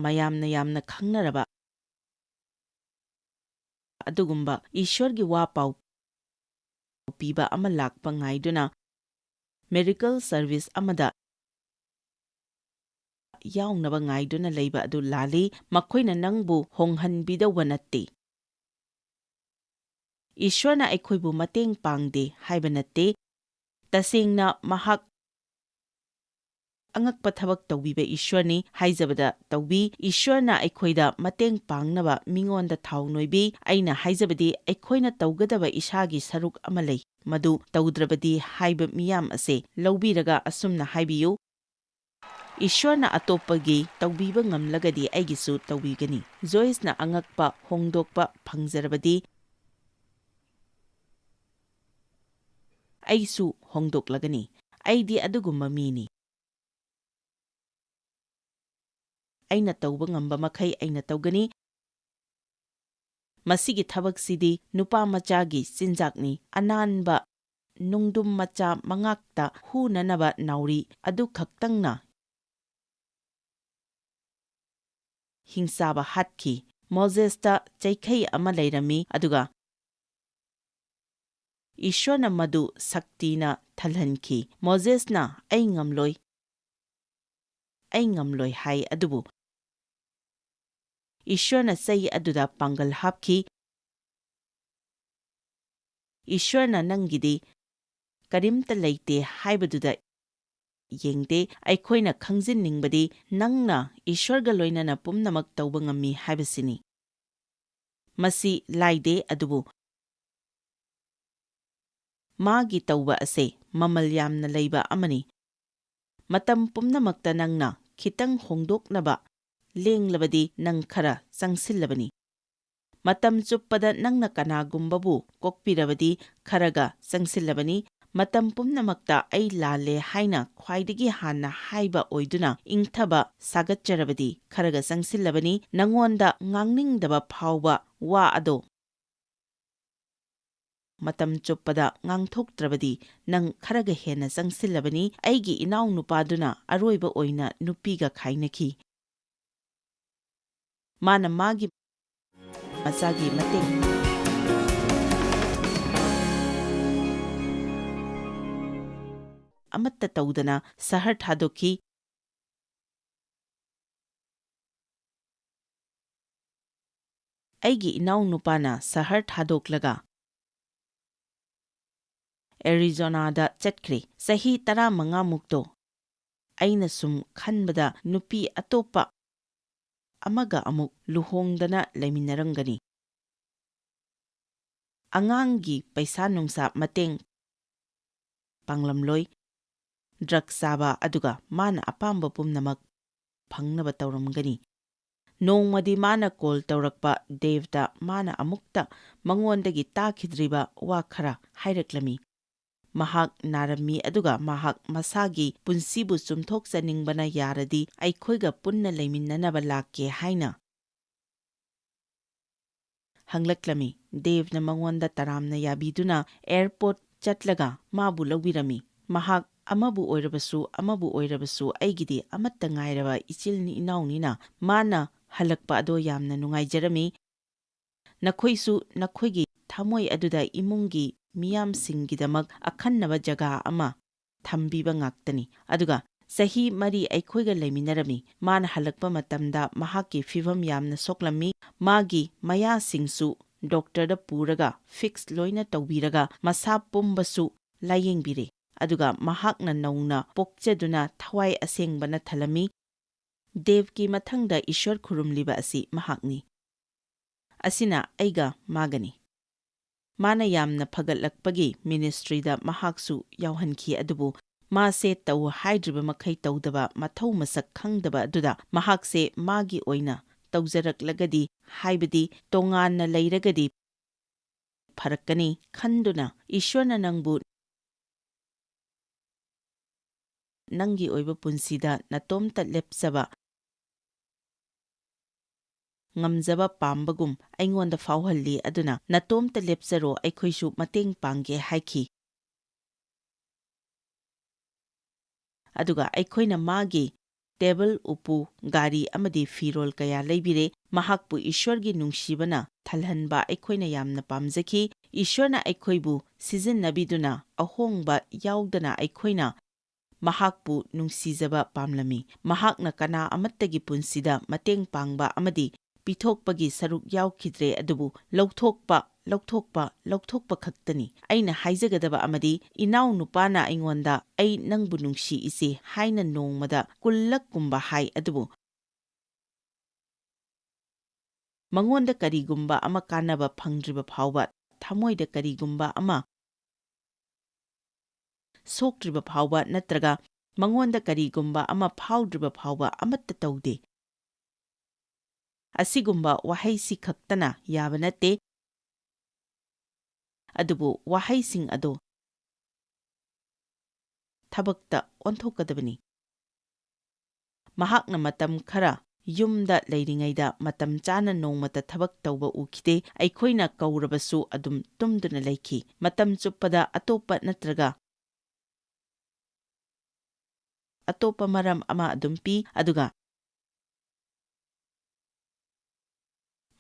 ꯃꯌꯥꯝꯅ ꯌꯥꯝꯅ ꯈꯪꯅꯔꯕ ꯑꯗꯨꯒꯨꯝꯕ ꯏꯁ꯭ꯋꯔꯒꯤ ꯋꯥ ꯄꯥꯎ ꯄꯤꯕ ꯑꯃ ꯂꯥꯛꯄ ꯉꯥꯏꯗꯨꯅ miracle service ꯑꯃꯗ ꯌꯥꯎꯅꯕ ꯉꯥꯏꯗꯨꯅ ꯂꯩꯕ ꯑꯗꯨ ꯂꯥꯜꯂꯤ꯫ ꯃꯈꯣꯏꯅ ꯅꯪꯕꯨ ꯍꯣꯡꯍꯟꯕꯤꯗꯧꯕ ꯅꯠꯇꯦ꯫ ꯏꯁ꯭ꯋꯔꯅ ꯑꯩꯈꯣꯏꯕꯨ ꯃꯇꯦꯡ ꯄꯥꯡꯗꯦ ꯍꯥꯏꯕ ꯅꯠꯇꯦ꯫ ꯇꯁꯦꯡꯅ ꯃꯍꯥꯛ ꯑꯉꯛꯄ ꯊꯕꯛ ꯇꯧꯕꯤꯕ ꯏꯁ꯭ꯋꯔꯅꯤ ꯍꯥꯏꯖꯕꯗ ꯇꯧꯕꯤ꯫ ꯏꯁ꯭ꯋꯔꯅ ꯑꯩꯈꯣꯏꯗ ꯃꯇꯦꯡ ꯄꯥꯡꯅꯕ ꯃꯤꯉꯣꯟꯗ ꯊꯥꯎ ꯅꯣꯏꯕꯤ꯫ ꯑꯩꯅ ꯍꯥꯏꯖꯕꯗꯤ ꯑꯩꯈꯣꯏꯅ ꯇꯧꯒꯗꯕ ꯏꯁꯥꯒꯤ ꯁꯔꯨꯛ ꯑꯃ ꯂꯩ꯫ ꯃꯗꯨ ꯇꯧꯗ꯭ꯔꯕꯗꯤ ꯍꯥꯏꯕ ꯃꯤꯌꯥꯝ ꯑꯁꯦ ꯂꯧꯕꯤꯔꯒ ꯑꯁꯨꯝꯅ ꯍꯥꯏꯕꯤꯌꯨ, "ꯏꯁ꯭ꯋꯔꯅ ꯑꯇꯣꯞꯄꯒꯤ ꯇꯧꯕꯤꯕ ꯉꯝꯂꯒꯗꯤ ꯑꯩꯒꯤꯁꯨ ꯇꯧꯕꯤꯒꯅꯤ꯫" ꯖꯣꯏꯁꯅ ꯑꯉꯛꯄ ꯍꯣꯡꯗꯣꯛꯄ ꯐꯪꯖꯔꯕꯗꯤ ꯑꯩꯁꯨ ꯍꯣꯡꯗꯣꯛꯂꯒꯅꯤ꯫ ꯑꯩꯗꯤ ꯑꯗꯨꯒꯨꯝꯕ ꯃꯤꯅꯤ꯫ ꯑꯩꯅ ꯇꯧꯕ ꯉꯝꯕ ꯃꯈꯩ ꯑꯩꯅ ꯇꯧꯒꯅꯤ꯫ ꯃꯁꯤꯒꯤ ꯊꯕꯛꯁꯤꯗꯤ ꯅꯨꯄꯥ ꯃꯆꯥꯒꯤ ꯆꯤꯟꯖꯥꯛꯅꯤ꯫ ꯑꯅꯥꯟꯕ ꯅꯨꯡꯗꯨꯝ ꯃꯆꯥ ꯃꯉꯥꯛꯇ ꯍꯨꯅꯅꯕ ꯅꯥꯎꯔꯤ ꯑꯗꯨꯈꯛꯇꯪꯅ ꯍꯤꯡꯆꯥꯕ ꯍꯥꯠꯈꯤ꯫ ꯃꯣꯖꯦꯁꯇ ꯆꯩꯈꯩ ꯑꯃ ꯂꯩꯔꯝꯃꯤ, ꯑꯗꯨꯒ ꯏꯁ꯭ꯋꯔꯅ ꯃꯗꯨ ꯁꯛꯇꯤꯅ ꯊꯜꯍꯟꯈꯤ꯫ ꯃꯣꯖꯦꯁꯅ, "ꯑꯩ ꯉꯝꯂꯣꯏ, ꯑꯩ ꯉꯝꯂꯣꯏ" ꯍꯥꯏ, ꯑꯗꯨꯕꯨ ꯏꯁ꯭ꯋꯔꯅ ꯆꯩ ꯑꯗꯨꯗ ꯄꯥꯡꯒꯜ ꯍꯥꯞꯈꯤ꯫ ꯏꯁ꯭ꯋꯔꯅ ꯅꯪꯒꯤꯗꯤ ꯀꯔꯤꯝꯇ ꯂꯩꯇꯦ ꯍꯥꯏꯕꯗꯨꯗ ꯌꯦꯡꯗꯦ꯫ ꯑꯩꯈꯣꯏꯅ ꯈꯪꯖꯤꯟꯅꯤꯡꯕꯗꯤ ꯅꯪꯅ ꯏꯁ꯭ꯋꯔꯒ ꯂꯣꯏꯅꯅ ꯄꯨꯝꯅꯃꯛ ꯇꯧꯕ ꯉꯝꯃꯤ ꯍꯥꯏꯕꯁꯤꯅꯤ꯫ ꯃꯁꯤ ꯂꯥꯏꯗꯦ, ꯑꯗꯨꯕꯨ ꯃꯥꯒꯤ ꯇꯧꯕ ꯑꯁꯦ ꯃꯃꯜ ꯌꯥꯝꯅ ꯂꯩꯕ ꯑꯃꯅꯤ꯫ ꯃꯇꯝ ꯄꯨꯝꯅꯃꯛꯇ ꯅꯪꯅ ꯈꯤꯇꯪ ꯍꯣꯡꯗꯣꯛꯅꯕ ꯂꯦꯡꯂꯕꯗꯤ ꯅꯪ ꯈꯔ ꯆꯪꯁꯤꯜꯂꯕꯅꯤ꯫ ꯃꯇꯝ ꯆꯨꯞꯄꯗ ꯅꯪꯅ ꯀꯅꯥꯒꯨꯝꯕꯕꯨ ꯀꯣꯛꯄꯤꯔꯕꯗꯤ ꯈꯔꯒ ꯆꯪꯁꯤꯜꯂꯕꯅꯤ꯫ ꯃꯇꯝ ꯄꯨꯝꯅꯃꯛꯇ ꯑꯩ ꯂꯥꯜꯂꯦ ꯍꯥꯏꯅ ꯈ꯭ꯋꯥꯏꯗꯒꯤ ꯍꯥꯟꯅ ꯍꯥꯏꯕ ꯑꯣꯏꯗꯨꯅ ꯏꯪꯊꯕ ꯁꯥꯒꯠꯆꯔꯕꯗꯤ ꯈꯔꯒ ꯆꯪꯁꯤꯜꯂꯕꯅꯤ, ꯅꯉꯣꯟꯗ ꯉꯥꯡꯅꯤꯡꯗꯕ ꯐꯥꯎꯕ ꯋꯥ ꯑꯗꯣ ꯃꯇꯝ ꯆꯨꯞꯄꯗ ꯉꯥꯡꯊꯣꯛꯇ꯭ꯔꯕꯗꯤ ꯅꯪ ꯈꯔꯒ ꯍꯦꯟꯅ ꯆꯪꯁꯤꯜꯂꯕꯅꯤ꯫ ꯑꯩꯒꯤ ꯏꯅꯥꯎ ꯅꯨꯄꯥꯗꯨꯅ ꯑꯔꯣꯏꯕ ꯑꯣꯏꯅ ꯅꯨꯄꯤꯒ ꯈꯥꯏꯅꯈꯤ꯫ ꯃꯥꯅ ꯃꯥꯒꯤ ꯃꯆꯥꯒꯤ ꯃꯇꯦꯡ ꯑꯃꯠꯇ ꯇꯧꯗꯅ ꯁꯍꯔ ꯊꯥꯗꯣꯛꯈꯤ꯫ ꯑꯩꯒꯤ ꯏꯅꯥꯎ ꯅꯨꯄꯥꯅ ꯁꯍꯔ ꯊꯥꯗꯣꯛꯂꯒ ꯑꯦꯔꯤꯖꯣꯅꯥꯗ ꯆꯠꯈ꯭ꯔꯦ꯫ ꯆꯍꯤ ꯇꯔꯥꯃꯉꯥ ꯃꯨꯛꯇꯣ ꯑꯩꯅ ꯁꯨꯝ ꯈꯟꯕꯗ ꯅꯨꯄꯤ ꯑꯇꯣꯞꯄ ꯑꯃꯒ ꯑꯃꯨꯛ ꯂꯨꯍꯣꯡꯗꯅ ꯂꯩꯃꯤꯟꯅꯔꯝꯒꯅꯤ꯫ ꯑꯉꯥꯡꯒꯤ ꯄꯩꯁꯥ ꯅꯨꯡꯁꯥ ꯃꯇꯦꯡ ꯄꯥꯡꯂꯝꯂꯣꯏ꯫ ꯗ꯭ꯔꯒ ꯆꯥꯕ ꯑꯗꯨꯒ ꯃꯥꯅ ꯑꯄꯥꯝꯕ ꯄꯨꯝꯅꯃꯛ ꯐꯪꯅꯕ ꯇꯧꯔꯝꯒꯅꯤ꯫ ꯅꯣꯡꯃꯗꯤ ꯃꯥꯅ ꯀꯣꯜ ꯇꯧꯔꯛꯄ ꯗꯦꯕꯇ ꯃꯥꯅ ꯑꯃꯨꯛꯇ ꯃꯉꯣꯟꯗꯒꯤ ꯇꯥꯈꯤꯗ꯭ꯔꯤꯕ ꯋꯥ ꯈꯔ ꯍꯥꯏꯔꯛꯂꯝꯃꯤ꯫ ꯃꯍꯥꯛ ꯅꯥꯔꯝꯃꯤ ꯑꯗꯨꯒ ꯃꯍꯥꯛ ꯃꯁꯥꯒꯤ ꯄꯨꯟꯁꯤꯕꯨ ꯆꯨꯝꯊꯣꯛꯆꯅꯤꯡꯕꯅ ꯌꯥꯔꯗꯤ ꯑꯩꯈꯣꯏꯒ ꯄꯨꯟꯅ ꯂꯩꯃꯤꯟꯅꯅꯕ ꯂꯥꯛꯀꯦ ꯍꯥꯏꯅ ꯍꯪꯂꯛꯂꯝꯃꯤ꯫ ꯗꯦꯕꯅ ꯃꯉꯣꯟꯗ ꯇꯔꯥꯝꯅ ꯌꯥꯕꯤꯗꯨꯅ ꯑꯦꯌꯔꯄꯣꯔꯠ ꯆꯠꯂꯒ ꯃꯥꯕꯨ ꯂꯧꯕꯤꯔꯝꯃꯤ꯫ ꯃꯍꯥꯛ ꯑꯃꯕꯨ ꯑꯣꯏꯔꯕꯁꯨ ꯑꯃꯕꯨ ꯑꯣꯏꯔꯕꯁꯨ ꯑꯩꯒꯤꯗꯤ ꯑꯃꯠꯇ ꯉꯥꯏꯔꯕ ꯏꯆꯤꯜ ꯏꯅꯥꯎꯅꯤꯅ ꯃꯥꯅ ꯍꯜꯂꯛꯄ ꯑꯗꯣ ꯌꯥꯝꯅ ꯅꯨꯡꯉꯥꯏꯖꯔꯝꯃꯤ꯫ ꯅꯈꯣꯏꯁꯨ ꯅꯈꯣꯏꯒꯤ ꯊꯃꯣꯏ ꯑꯗꯨꯗ ꯏꯃꯨꯡꯒꯤ ꯃꯤꯌꯥꯝꯁꯤꯡꯒꯤꯗꯃꯛ ꯑꯈꯟꯅꯕ ꯖꯒꯥ ꯑꯃ ꯊꯝꯕꯤꯕ ꯉꯥꯛꯇꯅꯤ꯫ ꯑꯗꯨꯒ ꯆꯍꯤ ꯃꯔꯤ ꯑꯩꯈꯣꯏꯒ ꯂꯩꯃꯤꯟꯅꯔꯝꯃꯤ꯫ ꯃꯥꯅ ꯍꯜꯂꯛꯄ ꯃꯇꯝꯗ ꯃꯍꯥꯛꯀꯤ ꯐꯤꯚꯝ ꯌꯥꯝꯅ ꯁꯣꯛꯂꯝꯃꯤ꯫ ꯃꯥꯒꯤ ꯃꯌꯥꯁꯤꯡꯁꯨ ꯗꯣꯛꯇꯔꯗ ꯄꯨꯔꯒ ꯐꯤꯛꯁ ꯂꯣꯏꯅ ꯇꯧꯕꯤꯔꯒ ꯃꯁꯥ ꯄꯨꯝꯕꯁꯨ ꯂꯥꯌꯦꯡꯕꯤꯔꯦ꯫ ꯑꯗꯨꯒ ꯃꯍꯥꯛꯅ ꯅꯧꯅ ꯄꯣꯛꯆꯗꯨꯅ ꯊꯋꯥꯏ ꯑꯁꯦꯡꯕꯅ ꯊꯜꯂꯝꯃꯤ꯫ ꯗꯦꯕꯀꯤ ꯃꯊꯪꯗ ꯏꯁ꯭ꯋꯔ ꯈꯨꯔꯨꯝꯂꯤꯕ ꯑꯁꯤ ꯃꯍꯥꯛꯅꯤ꯫ ꯑꯁꯤꯅ ꯑꯩꯒ ꯃꯥꯒꯅꯤ꯫ ꯃꯥꯅ ꯌꯥꯝꯅ ꯐꯒꯠꯂꯛꯄꯒꯤ ꯃꯤꯅꯤꯁꯇ꯭ꯔꯤꯗ ꯃꯍꯥꯛꯁꯨ ꯌꯥꯎꯍꯟꯈꯤ, ꯑꯗꯨꯕꯨ ꯃꯥꯁꯦ ꯇꯧ ꯍꯥꯏꯗ꯭ꯔꯤꯕ ꯃꯈꯩ ꯇꯧꯗꯕ, ꯃꯊꯧ ꯃꯁꯛ ꯈꯪꯗꯕ ꯑꯗꯨꯗ ꯃꯍꯥꯛꯁꯦ ꯃꯥꯒꯤ ꯑꯣꯏꯅ ꯇꯧꯖꯔꯛꯂꯒꯗꯤ, ꯍꯥꯏꯕꯗꯤ ꯇꯣꯉꯥꯟꯅ ꯂꯩꯔꯒꯗꯤ ꯐꯔꯛꯀꯅꯤ ꯈꯟꯗꯨꯅ ꯏꯁ꯭ꯋꯔꯅ ꯅꯪꯕꯨ ꯅꯪꯒꯤ ꯑꯣꯏꯕ ꯄꯨꯟꯁꯤꯗ ꯅꯇꯣꯝꯇ ꯂꯦꯞꯆꯕ ꯉꯝꯖꯕ ꯄꯥꯝꯕꯒꯨꯝ ꯑꯩꯉꯣꯟꯗ ꯐꯥꯎꯍꯜꯂꯤ꯫ ꯑꯗꯨꯅ ꯅꯇꯣꯝꯇ ꯂꯦꯞꯆꯔꯣ, ꯑꯩꯈꯣꯏꯁꯨ ꯃꯇꯦꯡ ꯄꯥꯡꯒꯦ ꯍꯥꯏꯈꯤ꯫ ꯑꯗꯨꯒ ꯑꯩꯈꯣꯏꯅ ꯃꯥꯒꯤ ꯇꯦꯕꯜ, ꯎꯄꯨ, ꯒꯥꯔꯤ ꯑꯃꯗꯤ ꯐꯤꯔꯣꯜ ꯀꯌꯥ ꯂꯩꯕꯤꯔꯦ꯫ ꯃꯍꯥꯛꯄꯨ ꯏꯁ꯭ꯋꯔꯒꯤ ꯅꯨꯡꯁꯤꯕꯅ ꯊꯜꯍꯟꯕ ꯑꯩꯈꯣꯏꯅ ꯌꯥꯝꯅ ꯄꯥꯝꯖꯈꯤ꯫ ꯏꯁ꯭ꯋꯔꯅ ꯑꯩꯈꯣꯏꯕꯨ ꯁꯤꯖꯤꯟꯅꯕꯤꯗꯨꯅ ꯑꯍꯣꯡꯕ ꯌꯥꯎꯗꯅ ꯑꯩꯈꯣꯏꯅ ꯃꯍꯥꯛꯄꯨ ꯅꯨꯡꯁꯤꯖꯕ ꯄꯥꯝꯂꯝꯃꯤ꯫ ꯃꯍꯥꯛꯅ ꯀꯅꯥ ꯑꯃꯠꯇꯒꯤ ꯄꯨꯟꯁꯤꯗ ꯃꯇꯦꯡ ꯄꯥꯡꯕ ꯑꯃꯗꯤ ꯄꯤꯊꯣꯛꯄꯒꯤ ꯁꯔꯨꯛ ꯌꯥꯎꯈꯤꯗ꯭ꯔꯦ, ꯑꯗꯨꯕꯨ ꯂꯧꯊꯣꯛꯄ, ꯂꯧꯊꯣꯛꯄ, ꯂꯧꯊꯣꯛꯄ ꯈꯛꯇꯅꯤ꯫ ꯑꯩꯅ ꯍꯥꯏꯖꯒꯗꯕ ꯑꯃꯗꯤ, ꯏꯅꯥꯎ ꯅꯨꯄꯥꯅ ꯑꯩꯉꯣꯟꯗ "ꯑꯩ ꯅꯪꯕꯨ ꯅꯨꯡꯁꯤ, ꯏꯆꯦ" ꯍꯥꯏꯅ ꯅꯣꯡꯃꯗ ꯀꯨꯟꯂꯛ ꯀꯨꯝꯕ ꯍꯥꯏ, ꯑꯗꯨꯕꯨ ꯃꯉꯣꯟꯗ ꯀꯔꯤꯒꯨꯝꯕ ꯑꯃ ꯀꯥꯟꯅꯕ ꯐꯪꯗ꯭ꯔꯤꯕ ꯐꯥꯎꯕ, ꯊꯃꯣꯏꯗ ꯀꯔꯤꯒꯨꯝꯕ ꯑꯃ ꯁꯣꯛꯇ꯭ꯔꯤꯕ ꯐꯥꯎꯕ, ꯅꯠꯇ꯭ꯔꯒ ꯃꯉꯣꯟꯗ ꯀꯔꯤꯒꯨꯝꯕ ꯑꯃ ꯐꯥꯎꯗ꯭ꯔꯤꯕ ꯐꯥꯎꯕ ꯑꯃꯠꯇ ꯇꯧꯗꯦ꯫ ꯑꯁꯤꯒꯨꯝꯕ ꯋꯥꯍꯩꯁꯤ ꯈꯛꯇꯅ ꯌꯥꯕ ꯅꯠꯇꯦ, ꯑꯗꯨꯕꯨ ꯋꯥꯍꯩꯁꯤꯡ ꯑꯗꯨ ꯊꯕꯛꯇ ꯑꯣꯟꯊꯣꯛꯀꯗꯕꯅꯤ꯫ ꯃꯍꯥꯛꯅ ꯃꯇꯝ ꯈꯔ ꯌꯨꯝꯗ ꯂꯩꯔꯤꯉꯩꯗ ꯃꯇꯝ ꯆꯥꯅ ꯅꯣꯡꯃꯇ ꯊꯕꯛ ꯇꯧꯕ ꯎꯈꯤꯗꯦ꯫ ꯑꯩꯈꯣꯏꯅ ꯀꯧꯔꯕꯁꯨ ꯑꯗꯨꯝ ꯇꯨꯝꯗꯨꯅ ꯂꯩꯈꯤ꯫ ꯃꯇꯝ ꯆꯨꯞꯄꯗ ꯑꯇꯣꯞꯄ ꯅꯠꯇ꯭ꯔꯒ ꯑꯇꯣꯞꯄ ꯃꯔꯝ ꯑꯃ ꯑꯗꯨꯝ ꯄꯤ, ꯑꯗꯨꯒ